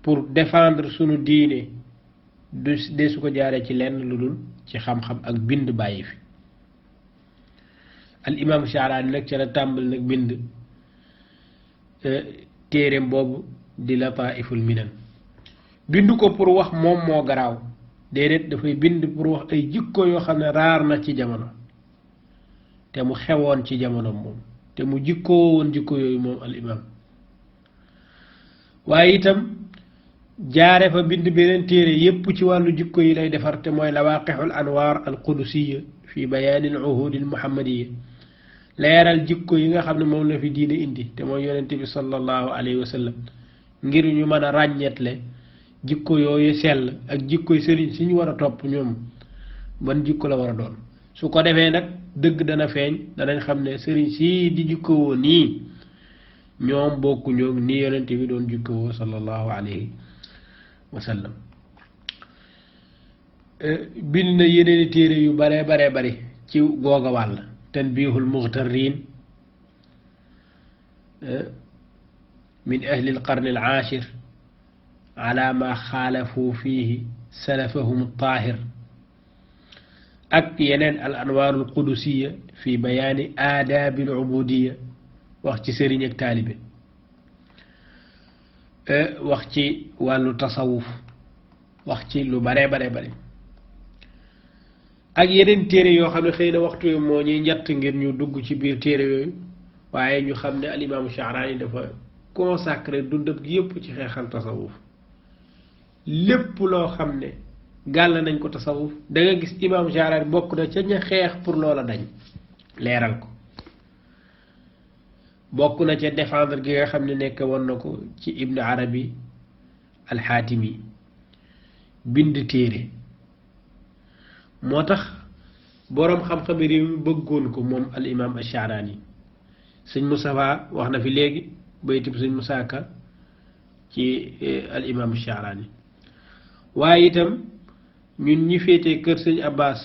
pour défendre sunu diine de su ko jaaree ci lenn lu dul ci xam-xam ak bind bàyyi fi al imam Sha'rani nag ca la tàmbali nag bind téereem boobu di Lataa'iful Minan bind ko pour wax moom moo garaaw déedéet dafay bind pour wax ay jikko yoo xam ne raar na ci jamono te mu xewoon ci jamono moom te mu jikkoo woon jikko yooyu moom al imam waaye itam jaare fa bind beneen téere yépp ci wàllu jikko yi lay defar te mooy Lawaaqixul Anwaar al Qudusiyya fi bayaanil uhuudil muhammadiyya leeral jikko yi nga xam ne moom la fi diine indi te mooy yonent bi sallallahu alayhi wa sallam ngir ñu mën a ràññetle jikko yooyu sell ak jikkoy sëriñ si ñu war a topp ñoom ban jikko la war a doon su ko defee nag dëgg dana feeñ danañ xam ne sëriñ si di jikkowoo nii ñoom bokku ñoom nii yonent bi doon jikkowoo sallallahu alayhi wa sallam bind na yeneeni téere yu bare bare bari ci googa wàll tanbihul mughtarrin min ahli alqarni al-aashir ala ma xaalafu fihi salafahum at-taahir ak yeneen al anwaaru al-qudusiyya fi bayaani aadaabi al-ubudiyya wax ci sëriñ ak taalibe wax ci wàllu tasawuf wax ci lu bare bare bare ak yeneen téere yoo xam ne xëy na waxtu yu moo ñuy njatt ngir ñu dugg ci biir téere yooyu waaye ñu xam ne al imaamu Sha'rani dafa consacré dundam gi yëpp ci xeexal tasawuf lépp loo xam ne gàll nañ ko tasawuf da nga gis imaamu Sha'rani bokk na ca ña xeex pour loola dañ leeral ko bokk na ca défendre gi nga xam ne nekk woon na ko ci Ibn Arabi al-Xaatimi bind téere moo tax boroom xam-xami réew mi bëggoon ko moom al imam Sha'rani sëñ Moustapha wax na fi léegi baytib sëñ Moussa Ka ci al imam Sha'rani waaye itam ñun ñi féete kër sëñ Abbas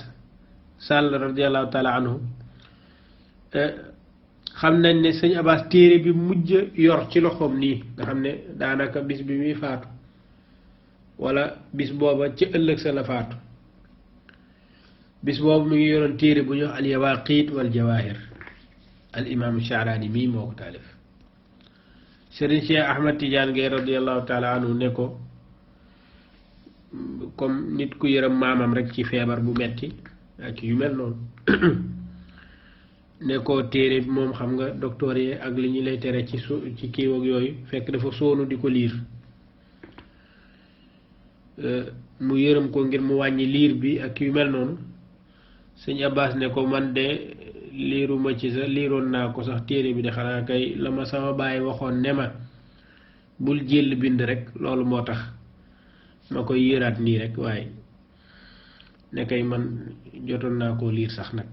Sall radiallahu taala anhu xam nañ ne sëñ Abbas téere bi mujj yor ci loxoom nii nga xam ne daanaka bis bi muy faatu wala bis booba ci ëllëg sa la faatu bis boobu mu ngi yoroon téere bu ñu wax al yawaqit wal jawahir al imam Sha'rani mii moo ko taalif Serigne Cheikh Ahmad Tidiane Gaye radiallahu taala anhu ne ko comme nit ku yërëm maamam rek ci feebar bu metti ak yu mel noonu ne ko téere bi moom xam nga docteur yi ak li ñu lay tere ci kiiw ak yooyu fekk dafa soonu di ko liir mu yërëm ko ngir mu wàññi liir bi ak yu mel noonu sëñ Abbas ne ko man de liiruma ci sa liiroon naa ko sax téere bi de xanaa kay la ma sama baay waxoon ne ma bul jël bind rek loolu moo tax ma koy yëraat nii rek waaye ne kay man jotoon naa koo liir sax nag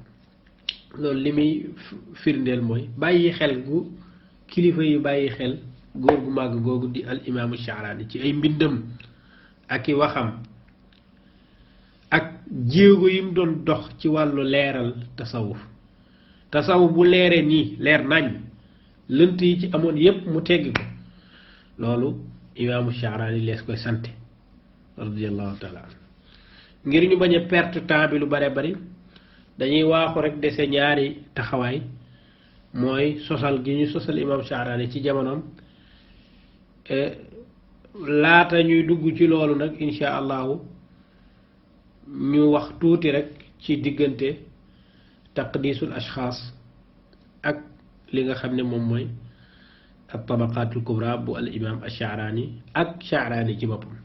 loolu li muy firndeel mooy bàyyi xel gu kilifa yi bàyyi xel góor gu màgg googu di al imaamu Sha'raani ci ay mbindam ak i waxam ak jéego yi mu doon dox ci wàllu leeral tasawuf bu leeree nii leer nañ lënt yi ci amoon yépp mu teggi ko loolu imaamu Sha'raani lees koy sante radiyallahu taala anhu ngir ñu bañ a perte temps bi lu bare bari dañuy waaxu rek dese ñaari taxawaay mooy sosal gi ñu sosal imam Sha'raani ci jamonoom laata ñuy dugg ci loolu nag insha allahu ñu wax tuuti rek ci diggante taqdisul ashxaas ak li nga xam ne moom mooy al tabaqaatul kubra bu al imam Sha'raani ak Sha'raani ci boppam.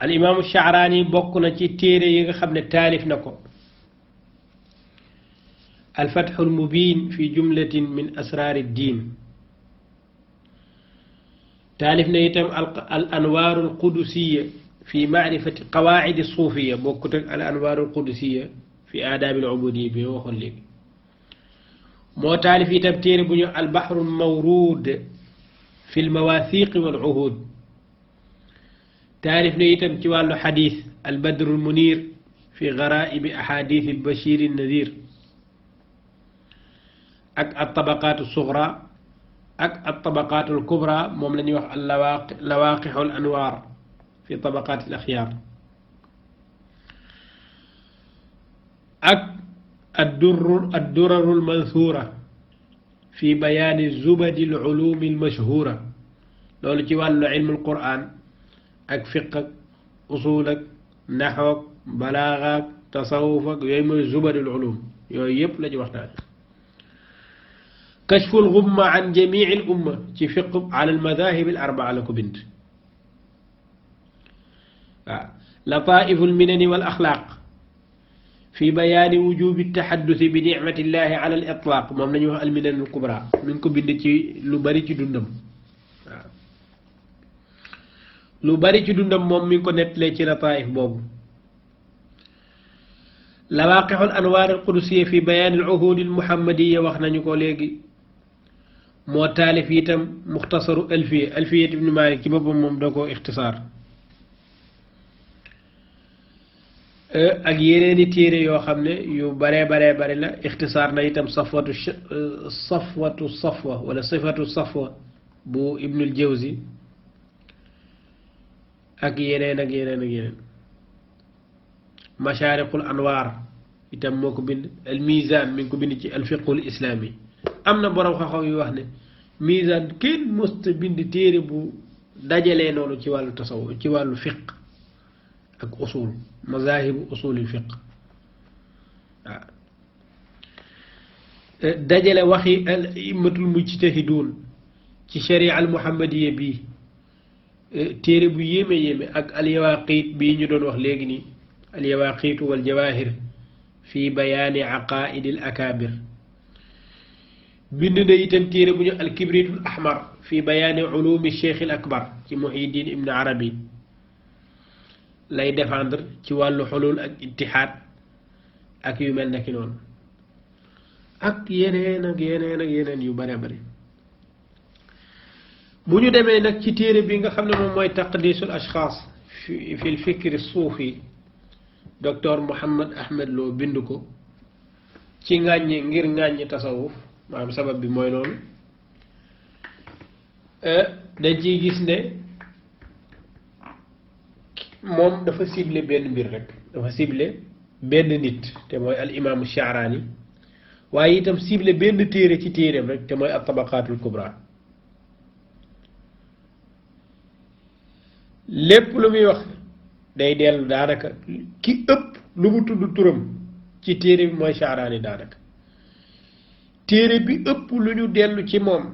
al imaamu Sha'raani bokk na ci téere yi nga xam ne taalif na ko al fatxul mubiin fi jumlatin min asraari diin taalif na itam al anwaarul qudusiya fi maarifati qawaacidi suufiya bokkut ak al anwaarul qudusiya fi aadaabil ubudiya bi waxoon léegi moo taalif itam téere bu ñu al baxrul mawruud fi l mawaafiqi wal uhuud taarif na itam ci wàllu xadis al badrul munir fi garaibi ahadith al bashir al nadir ak al tabaqaatu sugra ak al tabaqaatu al kubra moom la ñuy wax al lawaqixu al anwaar fi tabaqaat al axyaar ak adduraru al mansuura fi bayaani zubadi al ulumi al mashhuura loolu ci wàllu ilmu al qur'an ak fiq ak usul ak naxw ak balaaga ak tasawuf ak yooyu mooy zubadul ulum yooyu yëpp la ci waxtaan kashful ghumma an jamii al umma ci fiq ala al madahib al arbaa la ko bind waaw lataifu al minani wal axlaaq fi bayaani wujubi taxaddusi bi nicmatillahi ala al itlaq moom la ñuy wax al minan al kubra mi ngi ko bind ci lu bari ci dundam waaw lu bari ci dundam moom mi ngi ko nettalee ci lataif boobu lawaqixul anwaar al qudusiya fi bayaan al uhud al muhammadiya wax nañu ko léegi moo taalif itam muxtasaru alfiyat ibnu malik ci boppam moom da ko ixtisaar ak yeneeni téere yoo xam ne yu baree bari la ixtisaar na itam safwatu safwa wala sifatu safwa bu ibnul jawzi ak yeneen mashaariqul anwaar itam moo ko bind al mizan mi ngi ko bind ci al fiqhul islami am na borom xam-xam yu wax ne mizan kenn mësta bind téere bu dajalee noonu ci wàllu tasawuf ci wàllu fiq ak usul mazahibu usulil fiq waaw dajale waxi al immatul mujtahidun ci sharia al muhammadiya bii téere bu yéeme ak al yawaqit bii ñu doon wax léegi nii al yawaqitu wal jawahir fi bayaani aqaidi al akabir bind na itam téere bu ñu al kibritul ahmar fi bayaani ulumi cheikh al akbar ci muhiddin ibn arabi lay défendre ci wàllu xulul ak ittihaad ak yu mel naki noonu ak yeneen yu bare bari bu ñu demee nag ci téere bi nga xam ne moom mooy taqdisul ashxaas fi l fikri suufi docteur Mouhammad Ahmed Lo bind ko ci ngir ŋàññi tasawuf maanaam sabab bi mooy loolu dañ ciy gis ne moom dafa ciblé benn mbir rek dafa ciblé benn nit te mooy al imaamu Sha'raani waaye itam ciblé benn téere ci téereem rek te mooy al tabaqaatul kubra lépp lu muy wax day dellu daanaka ki ëpp lu mu tudd turam ci téere bi mooy Sha'raani daanaka téere bi ëpp lu ñu dellu ci moom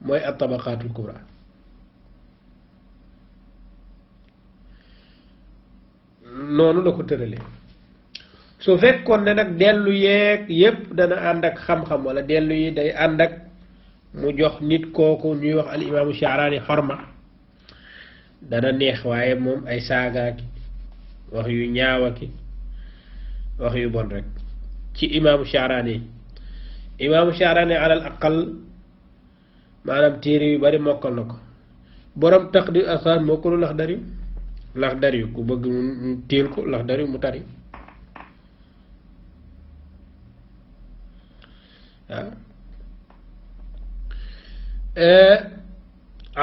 mooy at-Tabaqaatul Kubra noonu la ko tëralee su fekkoon ne nag dellu yeeg yépp dana ànd ak xam-xam wala dellu yi day ànd ak mu jox nit kooku ñuy wax al imaamu Sha'raani xorma dana neex waaye moom ay saagaaki wax yu ñaawaki wax yu bon rek ci imaamu Sha'raani alal aqal maanaam téere yu bari mokkal na ko borom Taqdiisul Asraar moo ko lu Laxdari ku bëgg mu téel ko Laxdari mu tari waaw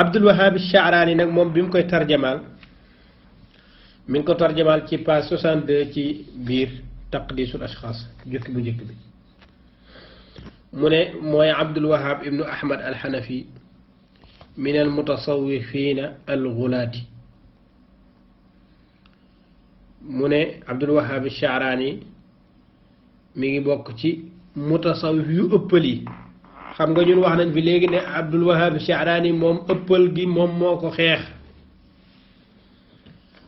Abdul Wahhab Sha'raani nag moom bi mu koy tarjamaal mi ngi ko tarjamaal ci page 62 ci biir Taqdiisul Ashxaas jukki bu njëkk bi mu ne mooy Abdul Wahhab ibnu Ahmad al-Hanafi min al-mutasawwifiina al-ghulaati mu ne Abdul Wahhab Sha'raani mi ngi bokk ci mutasawwif yu ëppal yi xam nga ñun wax nañ fi léegi ne Abdul Wahhab Sha'raani moom ëppal gi moom moo ko xeex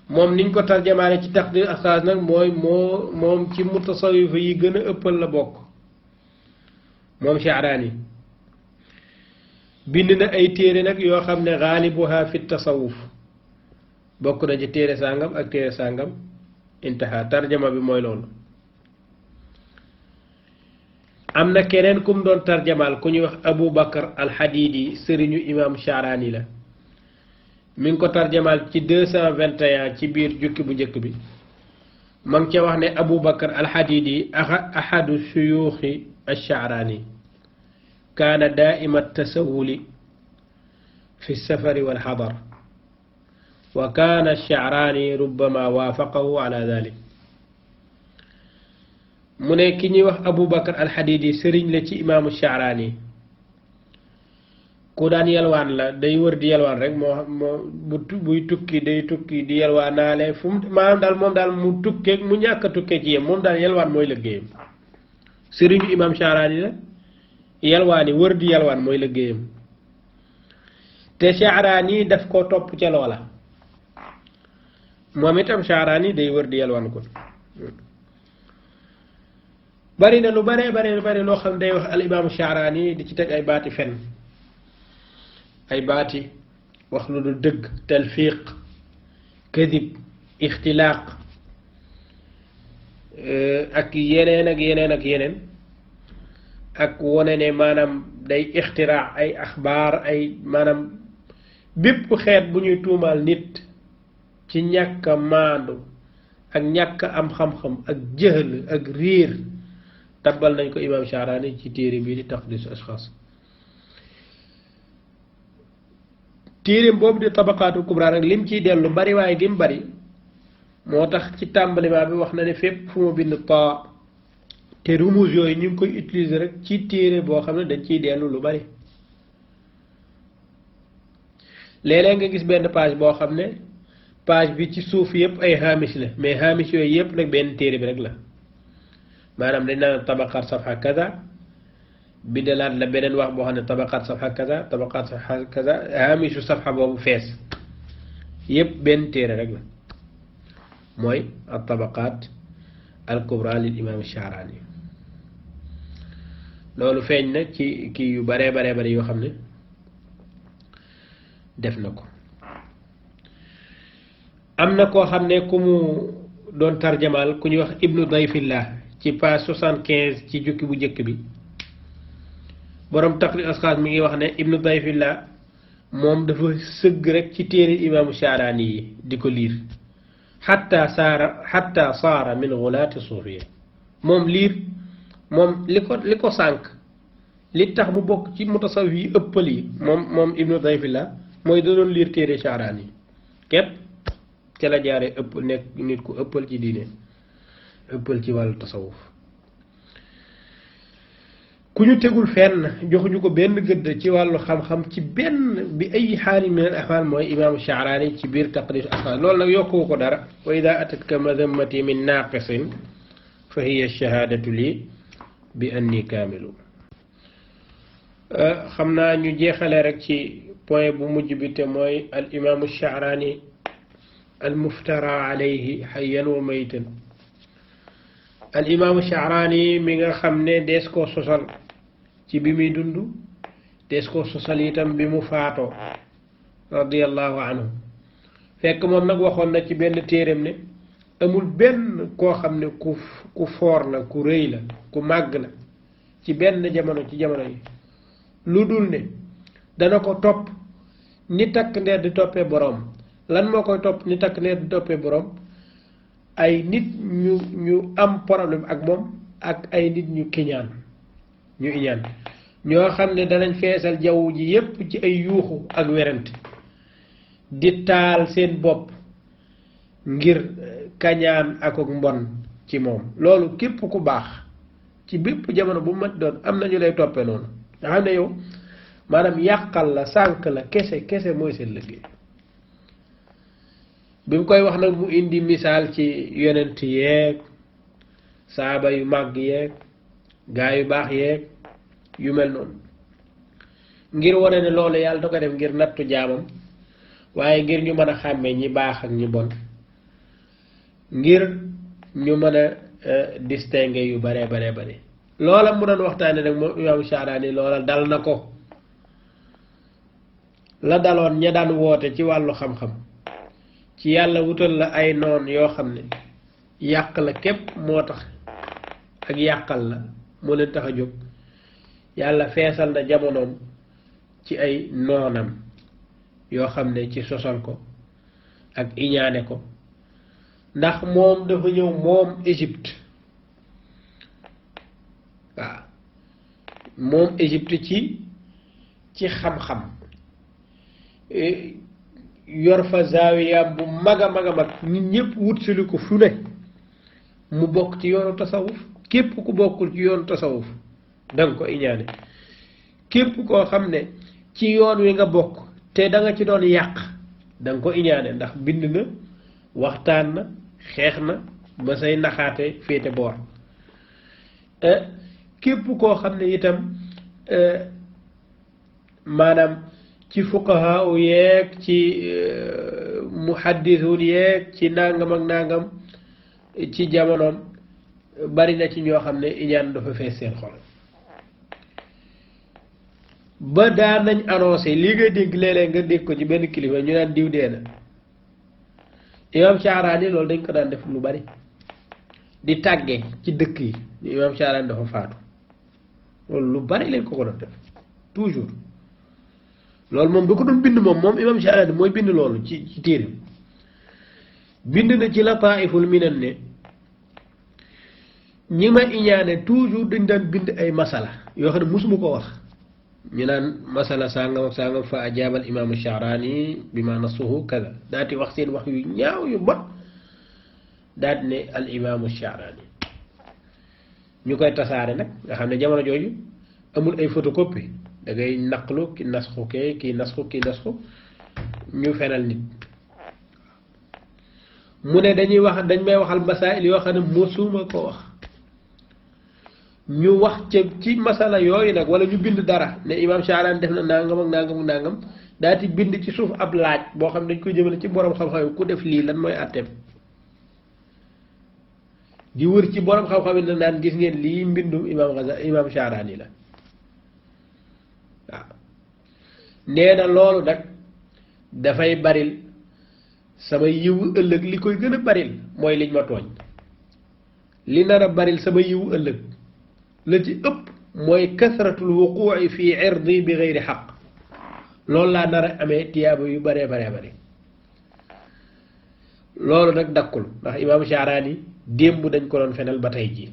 moom niñ ko tarjamaale ci Taqdiisul Asraar nag mooy moom ci mutasawwif yi gën a ëppal la bokk moom Sha'raani bind na ay téere nag yoo xam ne gaalibuha fi tasawuf bokk na ci téere sàngam ak téere sàngam intaha tarjama bi mooy loolu am na keneen kum doon tarjamaal ku ñuy wax Abu Bakar al-Hadidi sëriñu imam Sha'raani la mi ngi ko tarjamaal ci 221 ci biir jukki bu njëkk bi ma ngi ca wax ne Abu Bakar al-Hadidi ahadu shuyuuxi ash-Sha'raani kaana daa'ima at-tasawwuli fi as-safari wal hadar wa kaana ash-Sha'raani rubbama waafaqahu ala dhalik mu ne ki ñuy wax Abu Bakar al-Hadidi sëriñ la ci imaamu Sha'raani ku daan yalwaan la day wër di yalwaan rek buy tukki day tukki di yalwaanaale fu mu maanaam daal moom daal mu tukkee mu ñàkk a tukkee ci yem moom daal yalwaan mooy liggéeyam sëriñu imaam Sha'raani la yalwaani wër di yalwaan mooy liggéeyam te Sha'raani daf ko topp ca loola moom itam Sha'raani day wër di yalwaan ko bari na lu bare loo xam day wax al imaamu Sha'raani di ci teg ay baati fen ay baati wax lu dul dëgg talfiq kadib ixtilaaq ak yeneen ak wone ne maanaam day ixtiraa ay axbaar ay maanaam bépp xeet bu ñuy tuumaal nit ci ñàkk a maandu ak ñàkk am xam-xam ak jëhl ak riir tabbal nañ ko imaam Sha'raani ci téere bii di Taqdiisul Ashxaas téere boobu di Tabaqaatul Kubra nag lim ciy dellu bari waaye gi mu bari moo tax ci tàmbalima bi wax na ne fépp fu mu bind taa te rumuz yooyu ñu ngi koy utiliser rek ci téere boo xam ne dañ ciy dellu lu bari léeg-léeg nga gis benn page boo xam ne page bi ci suuf yëpp ay hamish la mais hamish yooyu yëpp nag benn téere bi rek la maanaam dañ naan tabaqaat safha kaza bindalaat la beneen wax boo xam ne tabaqaat safha kaza tabaqaat safha kaza hamishu safha boobu fees yëpp benn téere rek la mooy al tabaqaat al kubra lil imam Sha'raani loolu feeñ na ci kii yu bare yoo xam ne def na ko am na koo xam ne ku mu doon tarjamaal ku ñuy wax ibnu dayfillah ci page 75 ci jukki bu njëkk bi borom Taqdiisul Ashxaas mi ngi wax ne ibnu dayfillah moom dafa sëgg rek ci téere imaamu Sha'raani yi di ko liir xatta saara min gulaati suufiya moom li ko sànq li tax mu bokk ci mutasawwif yi ëppal yi moom ibnu dayfillah mooy da doon liir téere Sha'raani yi képp ca la jaaree ëpp nekk nit ku ëppal ci diine ëppal ci wàllu tasawuf ku ñu tegul fenn joxuñu ko benn gëdd ci wàllu xam-xam ci benn bi ay xaali min al ahwaal mooy imaamu Sha'raani ci biir Taqdiisul Ashxaas loolu nag yokkuwu ko dara wa idaa atatka madammati min naaqisin fa hiya shahaadatu lii bi anni kaamilu. xam naa ñu jeexale rek ci point bu mujj bi te mooy al imaamu Sha'raani al muftara alayhi hayyan wa maytan. al imaamu Sha'raani mi nga xam ne dees koo sosal ci bi muy dund dees koo sosal itam bi mu faatoo radiyallahu anhu. fekk moom nag waxoon na ci benn téereem ne amul benn koo xam ne ku foor la ku rëy la ku màgg la ci benn jamono ci jamono yi lu dul ne dana ko topp ni takk ndeer di toppee boroom. lan moo koy topp ni takk ndeer di toppee boroom? ay nit ñu am problème ak moom ak ay nit ñu kiñaan ñu iñaan ñoo xam ne danañ feesal jaww ji yépp ci ay yuuxu ak werante di taal seen bopp ngir kañaan ak mbon ci moom. loolu képp ku baax ci bépp jamono bu mat doon am na ñu lay toppee noonu nga xam ne yow maanaam yàqal la sànk la kese mooy seen liggéey. bi mu koy wax nag mu indi misaal ci yonent yeeg saaba yu màgg yeeg gaa yu baax yeeg yu mel noonu ngir wane ne loolu yàlla da ko def ngir nattu jaamam waaye ngir ñu mën a xàmmee ñi baax ak ñi bon ngir ñu mën a distinguer yu bare loola mu doon waxtaane nag moom imaamu Sha'raani loola dal na ko la daloon ña daan woote ci wàllu xam-xam ci yàlla wutal la ay noon yoo xam ne yàq la képp moo tax ak yàqal la moo leen tax a jóg. yàlla feesal na jamonoom ci ay noonam yoo xam ne ci sosal ko ak iñaane ko ndax moom dafa ñëw moom Égypte. waaw moom Égypte ci xam-xam yor fa zaawiyaam bu mag a mag nit ñëpp wut si ko fu ne mu bokk ci yoonu tasawuf. képp ku bokkul ci yoonu tasawuf danga ko iñaane. képp koo xam ne ci yoon wi nga bokk te da nga ci doon yàq danga ko iñaane ndax bind na waxtaan na xeex na ba say naxaate féete boor. képp koo xam ne itam maanaam ci fuqahaa u yeeg ci muhaddisuun yeeg ci nangam ak nangam ci jamonoom bari na ci ñoo xam ne iñaan dafa fees seen xol ba daan nañ annoncé lii ngay dégg léeg-léeg nga dégg ko ci benn kilifa ñu naan diw dee na. imaam Sha'raani loolu dañ ko daan def lu bari di tàggee ci dëkk yi imaam Sha'raani dafa faatu loolu lu bari lañ ko doon def toujours. loolu moom da ko doon bind moom imaam Sha'raani mooy bind loolu ci téere bind na ci Lataa'iful Minan ne ñi ma iñaane toujours dañ daan bind ay masala yoo xam ne musuma ko wax. ñu naan masala sàngam ak sàngam fa ajaabal imaamu Sha'raani bi ma nasuhu kaza daati wax seen wax yu ñaaw yu bon daal ne al imaamu Sha'raani ñu koy tasaare nag nga xam ne jamono jooju amul ay photocopie da ngay naqlu ki nasxu kii nasxu ñu fenal nit. mu ne dañuy wax dañ may waxal masaa'il yoo xam ne mosuma ko wax ñu wax ca ci masala yooyu nag wala ñu bind dara ne imaam Sha'raani def na nangam ak nangam ak nangam daati bind ci suuf ab laaj boo xam ne dañ koy jëmale ci borom xam-xam yi ku def lii lan mooy àtteem. di wër ci borom xam-xam yi na naan gis ngeen lii mbindum imaam Sha'raani la waaw. nee na loolu nag dafay baril sama yiwu ëllëg li koy gën a baril mooy liñ ma tooñ. li nar a baril sama yiwu ëllëg la ci ëpp mooy kasratul wuquu'i fi irdi bi gayri xaq loolu laa nar a amee tiyaaba yu baree bari loolu nag dakkul ndax imaam Sha'raani démb dañ ko doon fenal ba tey jii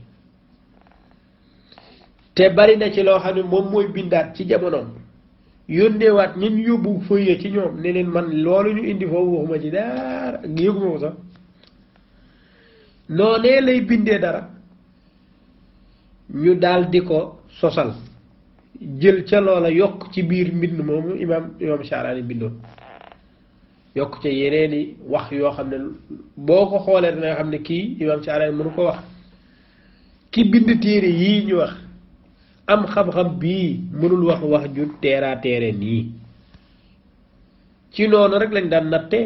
te bari na ci loo xam ne moom mooy bindaat ci jamonoom yónneewaat ñun yóbbu fëyee ci ñoom ne leen man loolu ñu indi foofu waxuma ci dara yëguma ko sax noonee lay bindee dara ñu daal di ko sosal jël ca loola yokk ci biir mbind moomu imaam Sha'raani bindoon yokk ca yeneeni wax yoo xam ne boo ko xoolee danga xam ne kii imaam Sha'raani mënu ko wax ki bind téere yii ñu wax am xam-xam bii mënul wax ju teera teere nii ci noonu rek lañ daan natte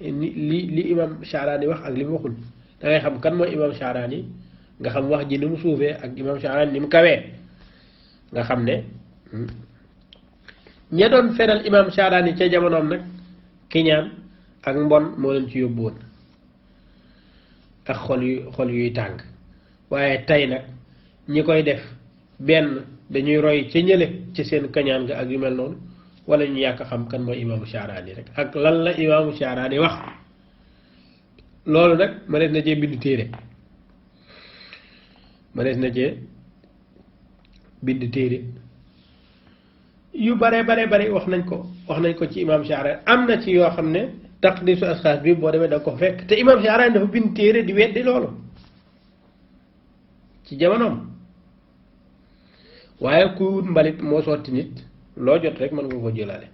li imam Sha'rani wax ak li mu waxul da ngay xam kan mooy imam Sha'rani nga xam wax ji ni mu suufee ak imam Sha'rani ni mu kawee nga xam ne ña doon feral imam Sha'rani ca jamonoom nag kiñaan ak mbon moo leen ci yóbbu woon ak xol yuy tàng waaye tey nag ñi koy def benn dañuy roy ca ñële ci seen kañaan ga ak yu mel noonu wala ñu yàq xam kan mooy imaamu Sha'rani rek ak lan la imaamu Sha'rani wax loolu nag mënees na cee bind téere mënees na cee bind téere yu bare wax nañ ko ci imam Sha'rani am na ci yoo xam ne taqdiisu asxaas bi boo demee da ko fekk te imam Sha'rani dafa bind téere di weddi loolu ci jamonoom waaye kuy wut mbalit moo sotti nit loo jot rek mën nga ko jëlale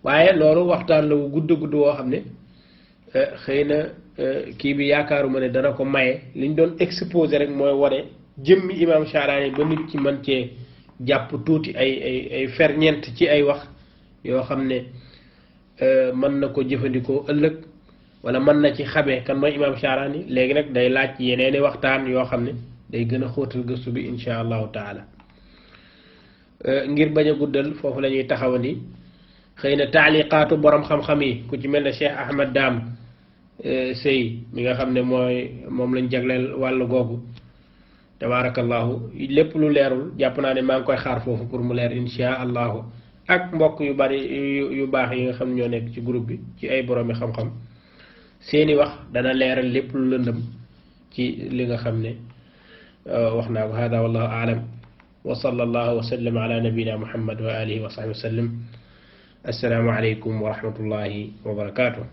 waaye loolu waxtaan la wu gudd woo xam ne xëy na kii bi yaakaaruma ne dana ko maye liñ doon exposé rek mooy wane jëmmi imam Sha'rani ba nit ci mën cee jàpp tuuti ay ferñeent ci ay wax yoo xam ne mën na ko jëfandikoo ëllëg wala mën na ci xamee kan mooy imam Sha'rani léegi nag day laaj yeneeni waxtaan yoo xam ne day gën a xóotal gëstu bi insha allahu taala ngir bañ a guddal foofu la ñuy taxawandi xëy na taaliqaatu borom xam-xam yi ku ci mel ne Cheikh Ahmad Dame Sey mi nga xam ne moom lañ jagleel wàllu googu tabaarakallahu lépp lu leerul jàpp naa ne maa ngi koy xaar foofu pour mu leer insha allahu ak mbokk yu bari yu baax yi nga xam ñoo nekk ci groupe bi ci ay boroomi xam-xam seeni wax dana leeral lépp lu lëndëm ci li nga xam ne wax naa ko hada wallahu aalam wa sallallahu wa sallam ala nabina muhammad wa alihi wa sahbihi wa sallam assalaamu aleykum wa rahmatullahi wa barakatuh